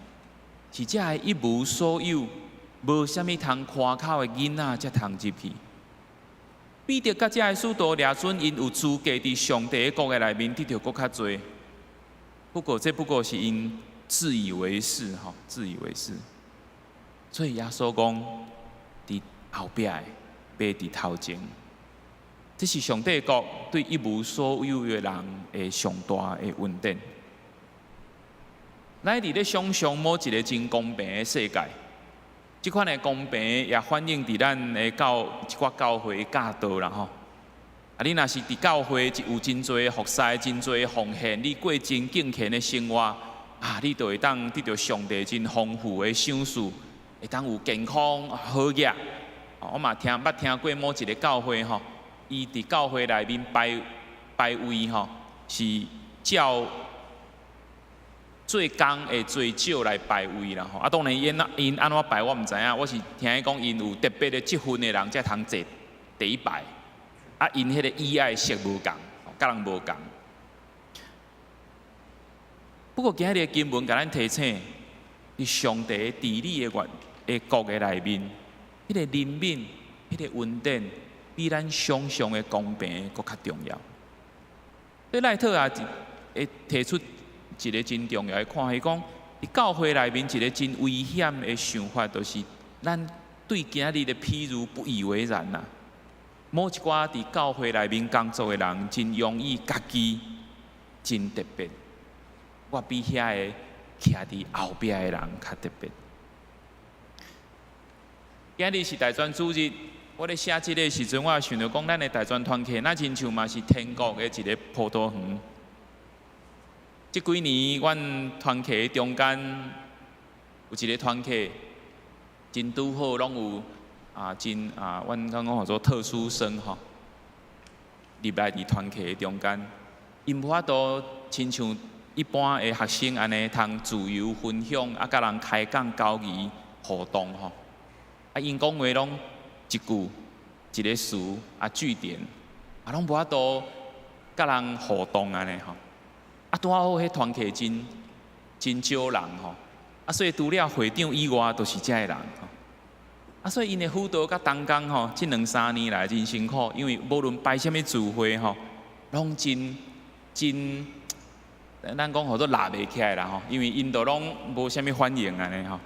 是這个一無所有、無啥物通誇口的囡仔才通入去。彼得佮這个使徒掠準，𪜶有資格佇上帝的國的內面得著閣較濟。不過這不過是𪜶自以為是吼，自以為是。所以耶穌講，佇後壁的，袂佇頭前。這是上帝國對一無所有的人的上大的恩典。咱佇咧想象某一个真公平的世界，這款的公平也反映佇咱的教一寡教會教導啦吼。啊，你若是佇教會有真濟服侍、真濟奉獻，你過真敬虔的生活，啊，你就會當得著上帝真豐富的賞賜，會當有健康好額。我嘛聽捌聽過某一个教會吼，伊佇教會內面排排位吼，是照做工的濟少來排位啦吼。啊，當然𪜶按怎排我毋知影，我是聽伊講𪜶有特別的職分的人才通坐第一排。啊，𪜶彼个椅仔色無仝，佮人無仝。不過今日的經文共咱提醒，佇上帝治理的原的國的內面，彼个憐憫、彼个恩典，比咱想象的公平閣較重要。所以賴特也會提出一个真重要的看法，伊講佇教會內面一个真危險的想法，就是咱對今日的譬喻不以為然啦。某一寡佇教會內面工作的人，真容易家己真特別，我比遐个徛佇後壁的人較特別。今日是大專主日，我咧寫這个時陣，我也想著講，咱的大專團契，若親像嘛是天國的一个葡萄園。這幾年，阮團契中間有一个團契，真拄好，攏有啊真啊，阮敢講號做特殊生吼，入來佇團契的中間，𪜶無法度親像一般的學生按呢通自由分享，啊，佮人開講交誼互動吼。啊，𪜶講話攏一句一個詞啊句點，啊攏無法度佮人互動按呢吼。啊，拄好彼團契真真少人吼，啊，所以除了會長以外，都是遮个人吼。啊，所以𪜶的輔導佮同工吼，這兩三年來真辛苦，因為無論排啥物聚會吼，攏真真，咱講號做拉袂起來啦吼，因為𪜶都攏無啥物反應按呢吼。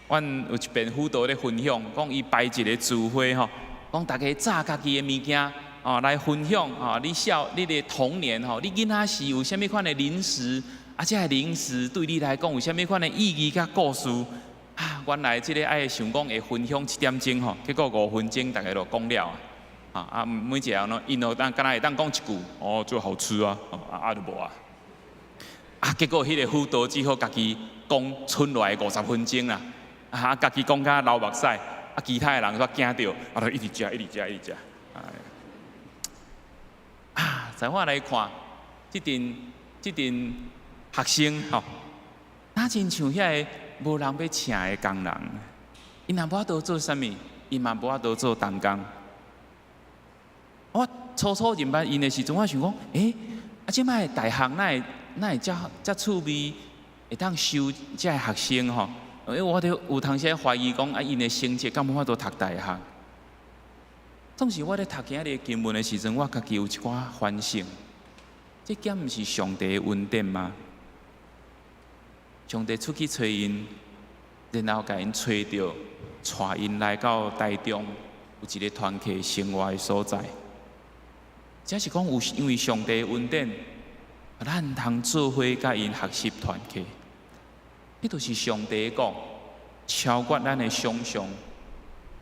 阮有一遍輔導咧分享，講伊排一个聚會吼，講逐家炸家己的物件哦來分享吼，你小你的童年吼，你囡仔時有啥物款的零食，啊，這个零食對你來講有啥物款的意義佮故事？啊，原來這个愛想講會分享一點鐘吼，結果5分鐘逐家就講了啊！啊，每一个人攏，𪜶就當敢若會當講一句，哦，這好吃啊，啊啊就無啊。啊，結果彼个輔導只好家己講賰落來50分鐘啦，啊，家己講甲流目屎，啊，其他的人煞驚著，啊，就一直食，一直食，一直食。啊，在我來看，這陣學生吼，若親像遐個無人欲請的工人，𪜶若無法度做啥物，𪜶嘛無法度做同工。我初初認捌𪜶的時陣，我想講，欸，啊，這擺大學哪會哪會遮遮趣味，會當收這个學生吼？因為我咧有當時懷疑講，啊，𪜶的成績敢無法度讀大學？總是我咧讀今仔日經文的時陣，我家己有一寡反省。這敢毋是上帝的恩典嗎？上帝出去揣𪜶，然後共𪜶揣著，帶𪜶來到台中，有一个團契生活的所在。這是講有因為上帝的恩典，咱通做伙佮𪜶學習團契。彼就是上帝的國，超越咱的想象。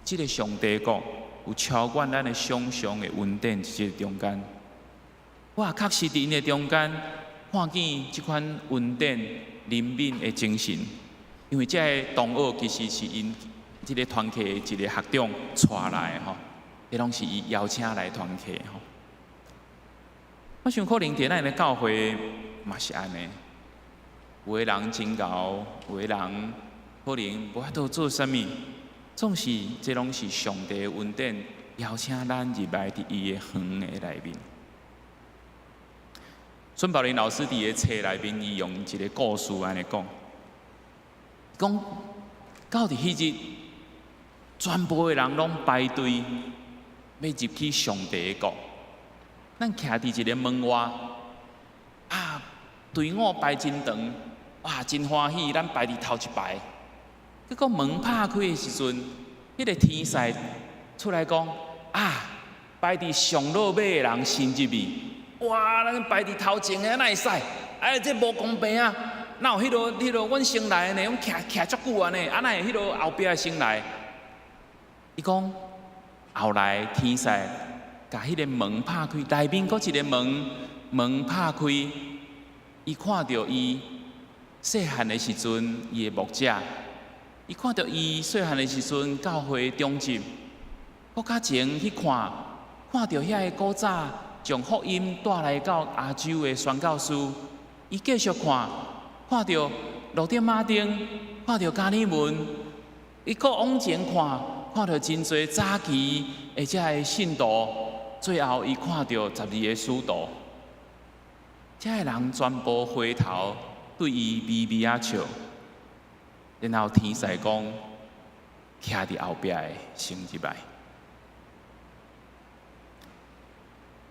這个上帝國有超越咱的想象的恩典佇這个中間。我也確實佇𪜶的中間看見這款恩典憐憫的精神，因為這个同學其實是𪜶這个團契的一个學長帶來的吼，彼攏是伊邀請來團契吼。我想可能佇咱的教會嘛是按呢，有的人真𠢕，有的人可能無法度做啥物，總是這攏是上帝的恩典，邀請咱入來佇伊的園的內面。孫寶林老師佇个冊內面，伊用一个故事按呢講，講到佇彼日，全部的人攏排隊欲入去上帝的國。咱徛佇一个門外，啊，隊伍排真長，哇，真歡喜，咱排佇頭一排。結果門拍開的時陣，彼个天使出來講：啊，排佇上落尾的人先入去。哇！咱排佇頭前的，哪會使？哎，這無公平啊！哪有彼落彼落，阮先來的呢？阮徛徛足久啊呢？啊，哪會彼落後壁的先來？伊講後來天使共彼个門拍開，內面閣一个門，門拍開，伊看著伊細漢的時陣，伊的牧者，伊看著伊細漢的時陣，教會長執，閣較前去看，看著遐个古早將福音帶來到亞洲的宣教師，伊繼續看，看著路德馬丁，看著加爾文，伊閣往前看，看著真濟早期的這个信徒，最後伊看著12个使徒，這个人全部回頭對伊微微仔笑，然後天使講，徛佇後壁的先入來。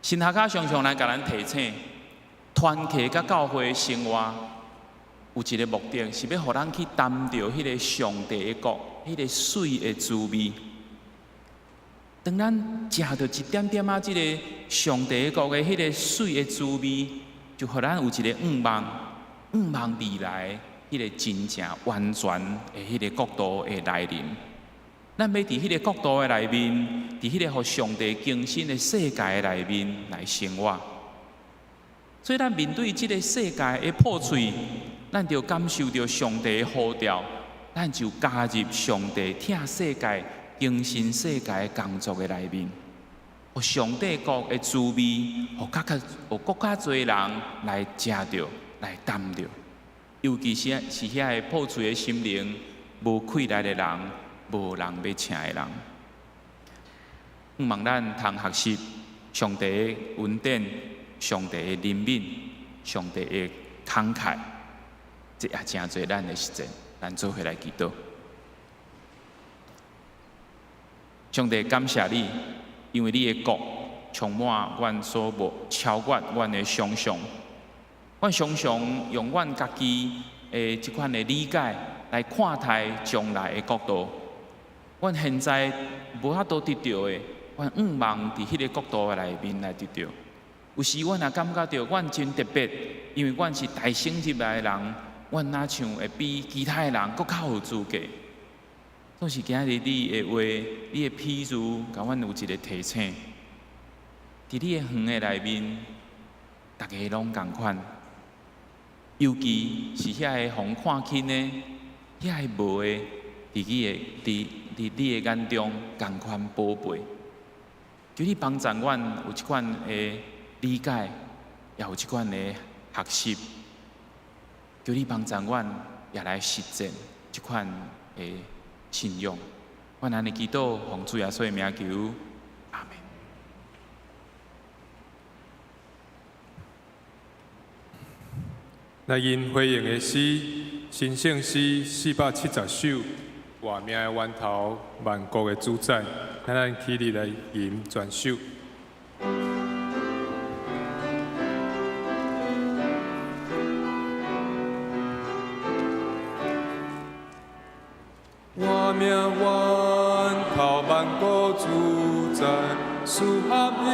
神學家常常來共咱提醒，團契佮教會生活有一个目的，是欲予咱去擔著彼个上帝的國，彼个水的滋味。當咱食著一點點仔這个上帝的國的彼个水的滋味，就予咱有一个向望，向望未來彼个真正完全的彼个國度的來臨。咱欲佇彼个國度的內面，佇彼个予上帝更新的世界的內面來生活。所以，咱面對這个世界的破碎，咱就感受著上帝的呼召，咱就加入上帝疼世界、更新世界工作的內面，予上帝國的滋味，予較較，予閣較濟人來食著，來擔著。尤其是是遐个破碎的心靈、無氣力的人、無人欲請的人。望咱通學習上帝的恩典、上帝的憐憫、上帝的慷慨，這也成做咱的實踐。咱做伙來祈禱。上帝感謝你，因為你的國充滿阮所無超越阮的想象。阮常常用阮家己的這款的理解來看待將來的國度。阮現在無法度得著的，阮向望佇彼个國度的內面來得著。有時阮也感覺著阮真特別，因為阮是大省入來的人，阮若像會比其他的人閣較有資格。總是今日你的話，你的譬喻，共阮有一个提醒。佇你的園的內面，逐家攏仝款，尤其是遐个予人看輕的，遐个無的，佇你的眼中仝款寶貝。求你幫助阮有這款的理解，也有這款的學習。求你幫助阮也來實踐這款的信仰。阮按呢祈禱，奉主耶穌的名求，阿們。來吟回應的詩，新聖詩470首，活命的源頭，萬國的主宰，咱起立來吟全首。活命源頭，萬國主宰，四合一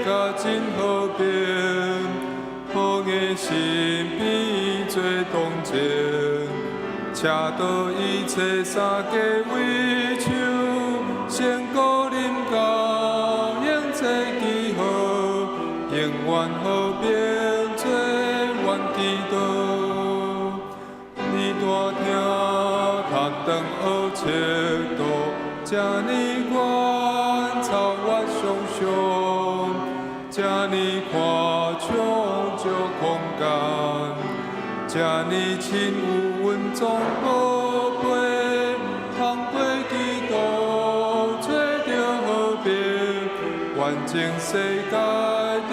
家真和平，好的心變做同情，車倒一切三界為手，成果臨到永這記號，永遠和平做阮祈禱。你大聽塔燈學切度，這呢遠超越想象，這呢寬敞這空間，這呢親有隱藏寶貝，通過基督揣著和平，完整世界佇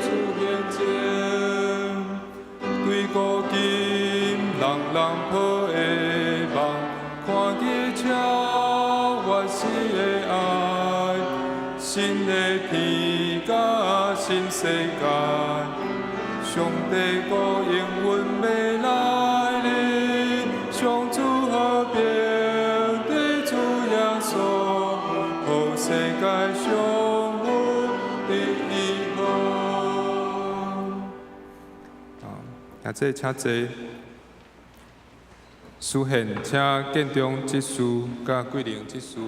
主面前，對古今人人抱的夢，看見超越死的愛，新的天佮新世界，上帝國永遠欲來臨，上主和平對主耶穌，予世界上好的以後。啊，兄弟請坐。書憲請建中執事佮桂玲執事。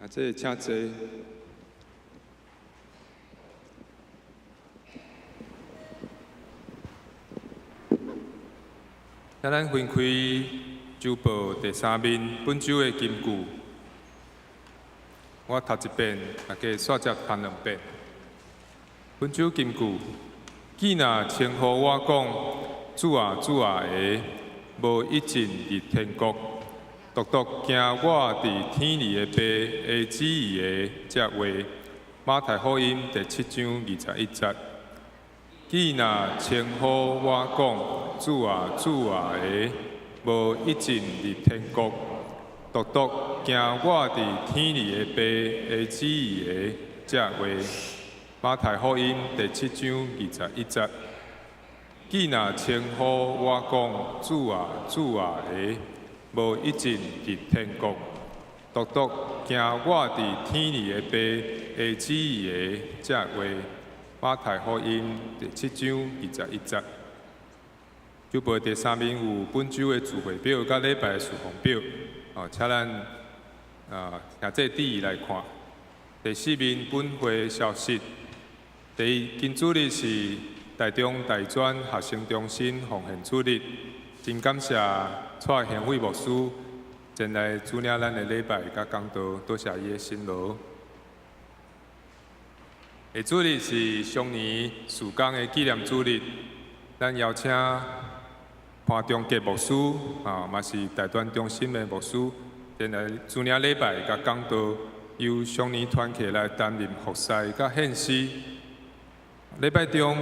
啊，這請坐。請咱分開週報第三面本週的金句。我讀一遍，大家煞接讀兩遍。本週金句：既若稱呼我講主啊主啊的，無一進入天國；獨獨行我佇天裡的爸的旨意的，這話。馬太福音第七章二十一節。既若稱呼我講主啊主啊的，無一進入天國；獨獨行我佇天裡的爸的旨意的，這話。馬太福音第七章二十一節。既若稱呼我講主啊主啊的，無一進入天國；獨獨行我佇天裡的爸的旨意的，這話。馬太福音第七章二十一節。週報第三面有本週的聚會表佮禮拜的事奉表，哦，請咱啊兄弟注意來看。第四面本會消息。第一，今主日是台中大專學生中心奉獻主日，真感謝蔡賢惠牧師前來主領咱的禮拜佮講道，多謝伊的辛勞。下主日是雙年事工的紀念主日，咱邀請潘中杰牧師啊，嘛是大專中心的牧師，前來主領禮拜佮講道，由雙年團契來擔任服侍佮獻詩。禮拜中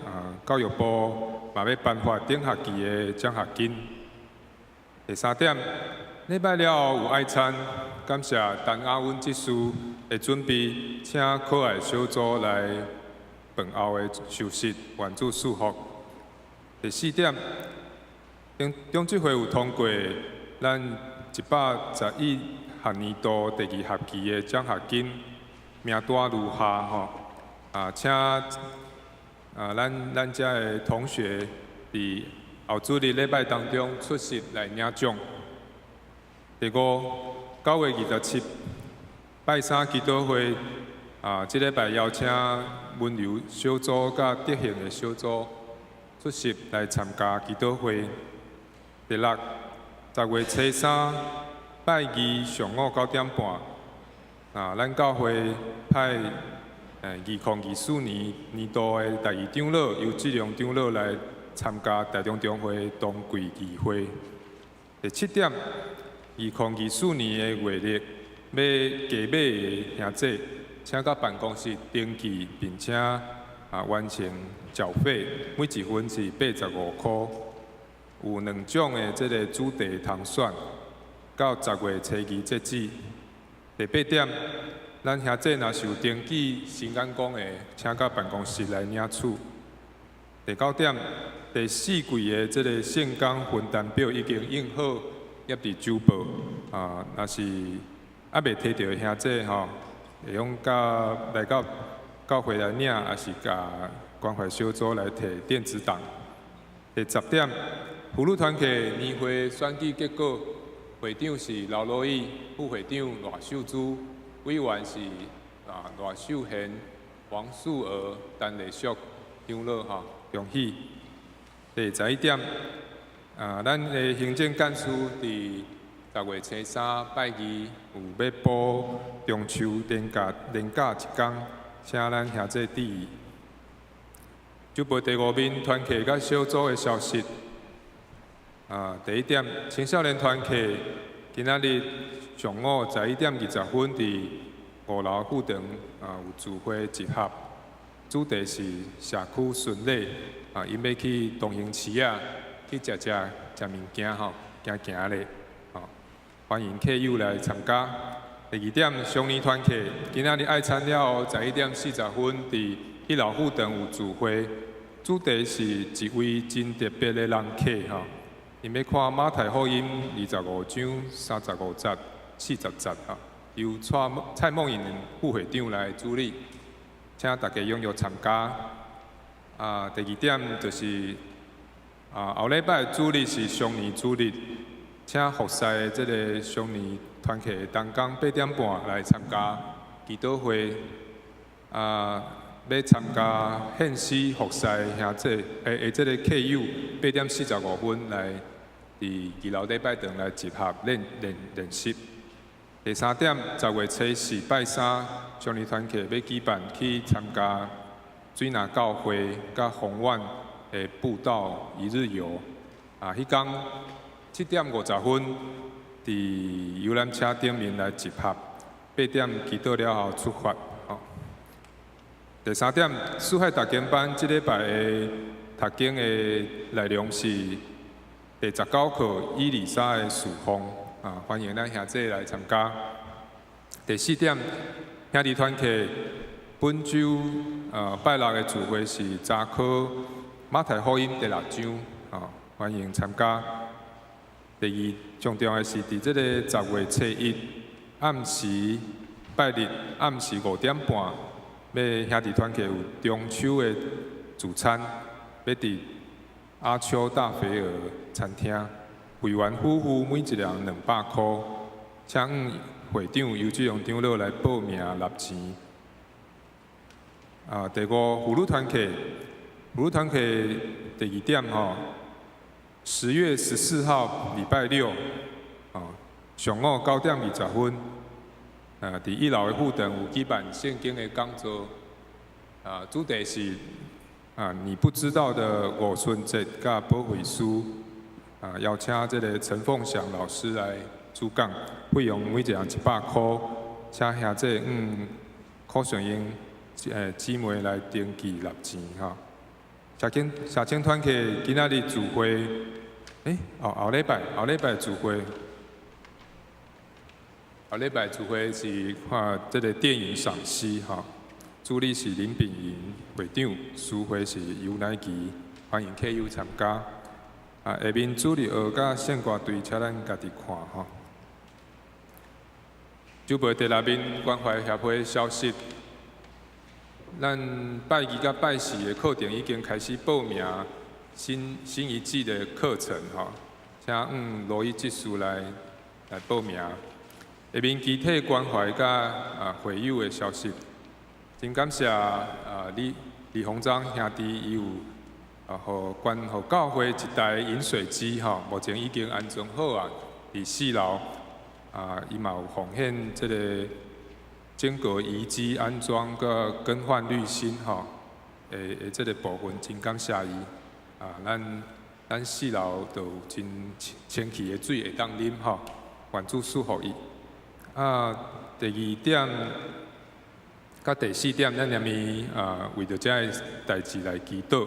啊，教育部嘛欲頒發頂學期的獎學金。第三點，禮拜了後有愛餐，感謝陳亞溫執事的準備，請可愛小組來飯後的休息，願主賜福。第四點，中中執會有通過咱111學年度第二學期的獎學金名單如下吼，啊，請啊咱咱遮的同學佇後主日禮拜當中出席來領獎。第五，9月27拜三祈禱會，啊，這禮拜邀請溫柔小組佮德行的小組出席來參加祈禱會。第六，10月初三拜二上午9點半，啊，咱教會派2024年年度的第二長老游志良長老來參加台中中會冬季議會。第七點，2024年的月曆欲加碼的兄弟，請到辦公室登記，並且啊完成繳費，每一份是85箍。有兩種的這个主題通選，到10月初二截止。第八點，咱兄弟若是有登記新眼光的，請到辦公室來領取。第九點，第四季的這个聖工分擔表已經印好，挹佇週報。啊，若是猶未提著的兄弟吼，會用到來到教會來領，抑是共關懷小組來提電子檔。第十點，婦女團契年會選舉結果，會長是劉羅伊，副會長賴秀珠，委員是啊賴秀賢、王素娥、陳麗淑長老吼，恭喜。第十一點，啊，咱的行政幹事佇10月初三拜二有欲補中秋連假連假一工，請咱兄弟注意。週報第五面團契佮小組的消息。啊，第一點，青少年團契今仔日上午11點20分佇五樓副堂啊有聚會集合，主題是社區巡禮。啊，𪜶欲去東興市啊，去食食食物件吼，行行咧，吼，歡迎客友來參加。第二點，雙年團契今仔日愛餐了後，11點40分佇一樓副堂有聚會，主題是一位真特別的人客吼。𪜶欲看馬太福音25章35節、40節吼，由蔡蔡夢穎副會長來主理，請大家踴躍參加。啊，第二點就是啊，後禮拜主日是雙年主日，請服侍的這个雙年團契的同工8點半來參加祈禱會，啊，欲參加獻詩服侍兄姊，欸欸，這个客友8點45分來佇二樓禮拜堂來集合練練練習。第三點，10月初四拜三，少年團契欲舉辦去參加水林教會佮豐苑的步道一日遊。啊，彼工7點50分，佇遊覽車頂面來集合，8點祈禱了後出發。吼。第三點，四海讀經班這禮拜的讀經的內容是第19課以利沙的事奉。啊，歡迎咱兄弟來參加。第四點，兄弟團契本週拜六的聚會是查考馬太福音第六章，啊，歡迎參加。第二，上重要的是佇這个10月初一暗時拜日暗時5點半，欲兄弟團契有中秋的聚餐，欲佇阿秋大肥鵝餐廳。會員夫婦每一人200箍，請向會長游志勇長老來報名納錢。啊，第五，婦女團契，婦女團契第二點吼，10月14號禮拜六，哦，上午9點20分，啊，佇一樓的副堂有舉辦聖經的講座，啊，主題是啊，你不知道的五旬節佮保惠師。啊，邀請這个陳鳳祥老師來主講，費用每一人100箍，請兄弟柯尚英姊妹來登記納錢吼。社青社青團契今仔日聚會，欸，哦，後禮拜後禮拜聚會，後禮拜聚會是看這个電影賞析吼，主理是林炳雲會長，司會是尤乃琪，歡迎客友參加。啊，下面主日學佮聖歌隊，請咱家己看吼。週報第六面關懷協會消息，咱拜二佮拜四的課程已經開始報名新新一季的課程吼，請向羅伊執事來來報名。下面其他關懷佮啊會友的消息，真感謝啊李李鴻章兄弟伊有。啊，予捐予教會一台飲水機吼，目前已經安裝好啊，佇四樓。啊，伊嘛有奉獻這个間隔移機安裝佮更換濾芯吼，的的這个部分真感謝伊。啊，咱咱四樓就有真清氣的水會當啉吼，願主賜福伊。啊，第二點佮第四點，咱連面啊為著這个代誌來祈禱。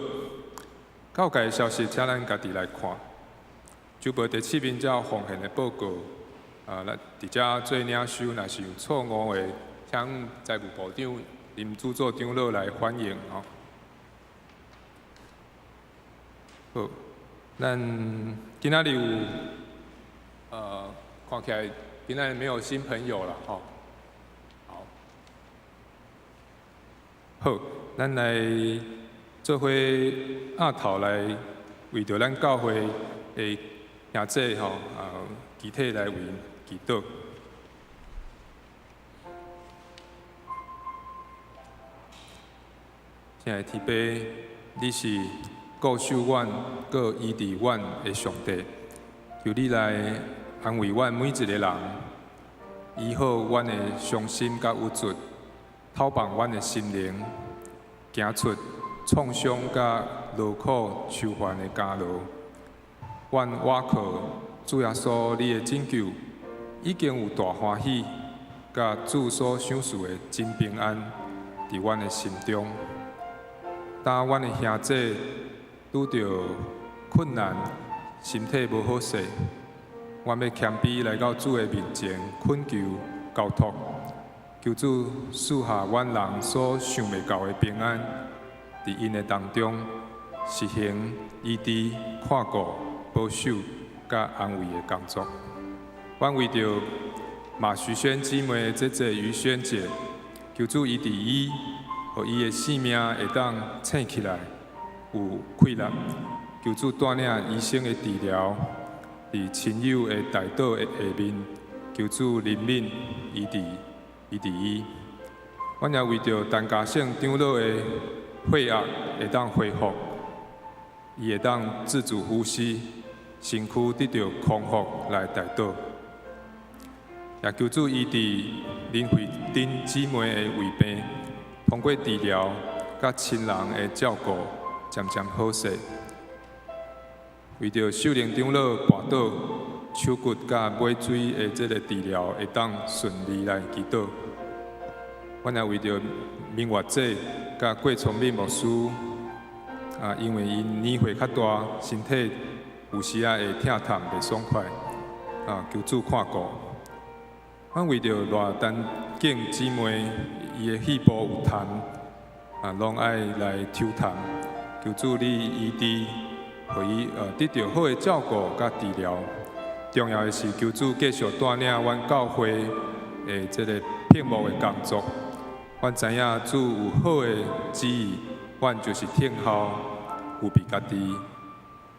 教界消息，請咱家己來看。週報第七面才有奉獻的報告。啊，咱佇遮做領袖，若是有錯誤的，請財務部長林主座長老來反映吼。好，咱今仔日有，看起來今仔日沒有新朋友啦，吼。好，好，咱來做伙阿頭來為著咱教會的兄弟吼，啊，集體來為祈禱。親愛的天父，你是顧守阮、閣醫治阮的上帝，求你來安慰阮每一个人，醫好阮的傷心佮鬱卒，透放阮的心靈，行出創傷佮勞苦愁煩的監牢。阮倚靠主耶穌你的拯救，已經有大歡喜，佮主所賞賜的真平安，佇阮的心中。當阮的兄弟拄著困難，身體無好勢，阮欲謙卑來到主的面前，懇求交託，求主賜下阮人所想袂到的平安，佇𪜶的當中實行醫治、看顧、保守佮安慰的工作。阮為著馬徐萱姊妹的姐姐於萱姐，求主醫治伊，予伊的性命會當醒起來，有氣力。求主帶領醫生的治療，佇親友的代禱的下面，求主怜悯醫治醫治伊。阮也為著陳嘉勝長老的血壓會當恢復，伊會當自主呼吸，身軀得著康復來代禱。也求主醫治林慧珍姊妹的胃病，通過治療佮親人的照顧，漸漸好勢。為著秀玲長老跋倒，手骨佮尾椎的這个治療會當順利來祈禱。阮也為著明月姐佮郭聰敏牧師，啊，因為𪜶年歲較大，身體有時仔會疼痛袂爽快，啊，求主看顧。阮為著賴丹景姊妹，伊的肺部有痰，啊，攏愛來抽痰，求主你醫治，予伊得著好的照顧佮治療。重要的是，求主繼續帶領阮教會的這个聘牧的工作。阮知影主有好的旨意，阮就是聽候，預備家己。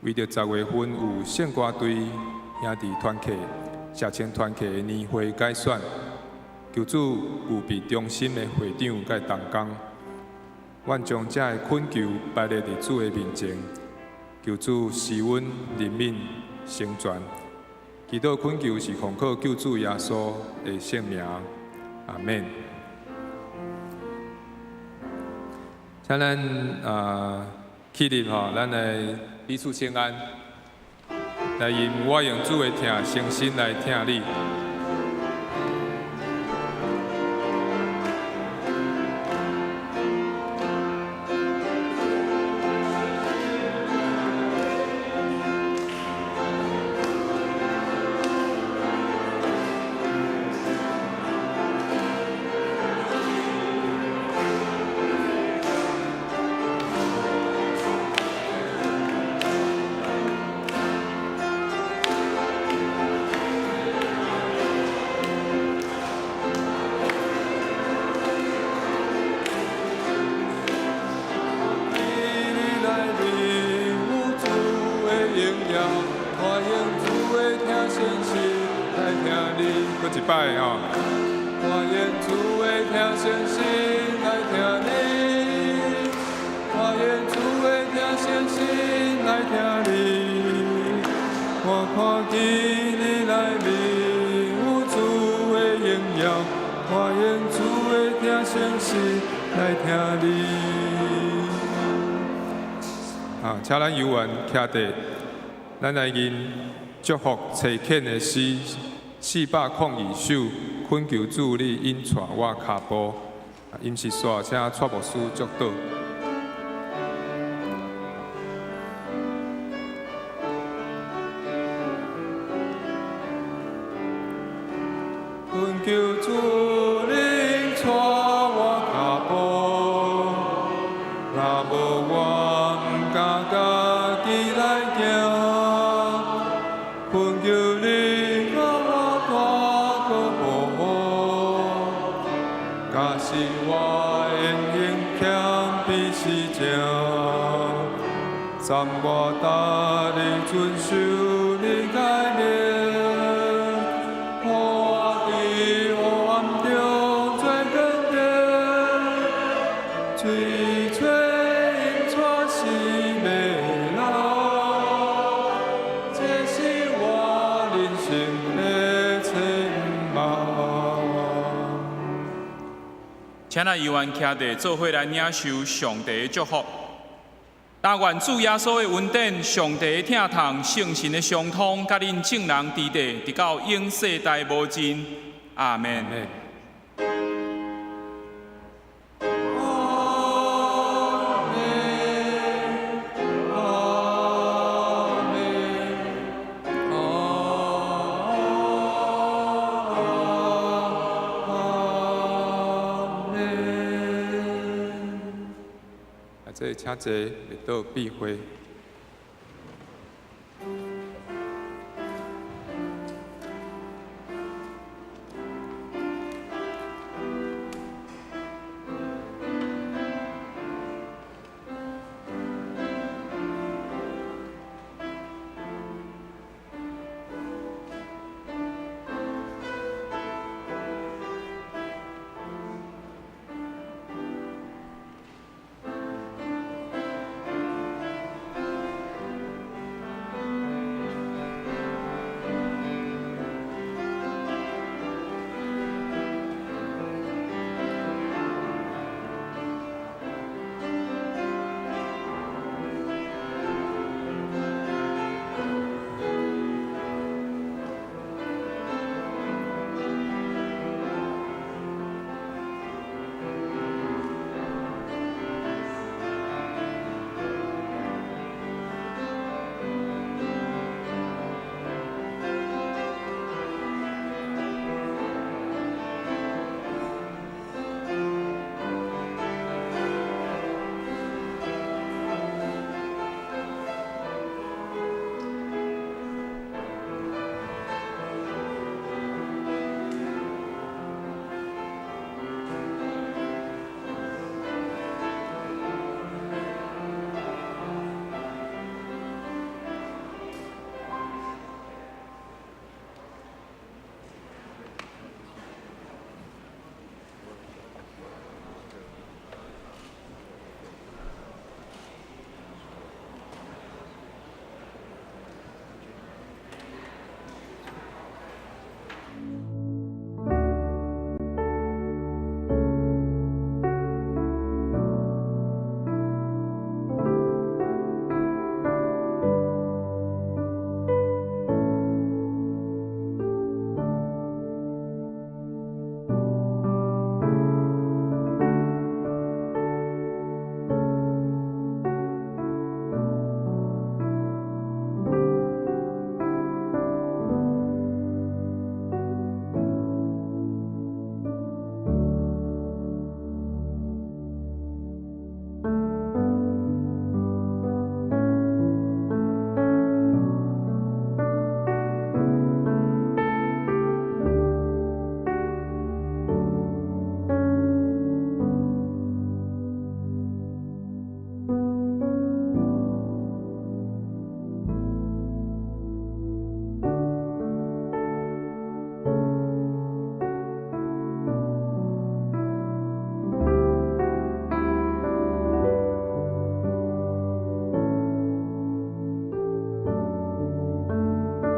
為著10月份有聖歌隊兄弟團契、社青團契的年會改選，求主預備忠心的會長佮同工。阮將這个懇求擺列佇主的面前，求主施恩憐憫成全。祈禱懇求是奉靠救主耶穌的聖名，阿門。請咱起立吼，咱來彼此請安，來用我用主的疼誠心來疼你。閣一擺吼，我用主的疼誠心來疼你，我用主的疼誠心來疼你。我看見你內面有主的榮耀，我用主的疼誠心來疼你。啊，請咱有緣徛地，咱來吟祝福差遣的詩。402首，懇求主你引帶我跤步。音是煞，請蔡牧師祝禱。懇求主你引帶我跤步，若無我毋敢家己來行。懇求你共我大個保護，假使我言行欠比是正，暫我逐日遵守你誡命，予我佇黑暗中做堅定，水泉引帶死的路，這是我人生的展望。請咱猶原徛地做伙來領受上帝的祝福。但願主耶穌的恩典、上帝的疼痛、聖神的相通，佮恁眾人佇地，直到永世代無盡。阿門。阿們。阿們，阿們，阿們。啊，這請坐，會到閉會。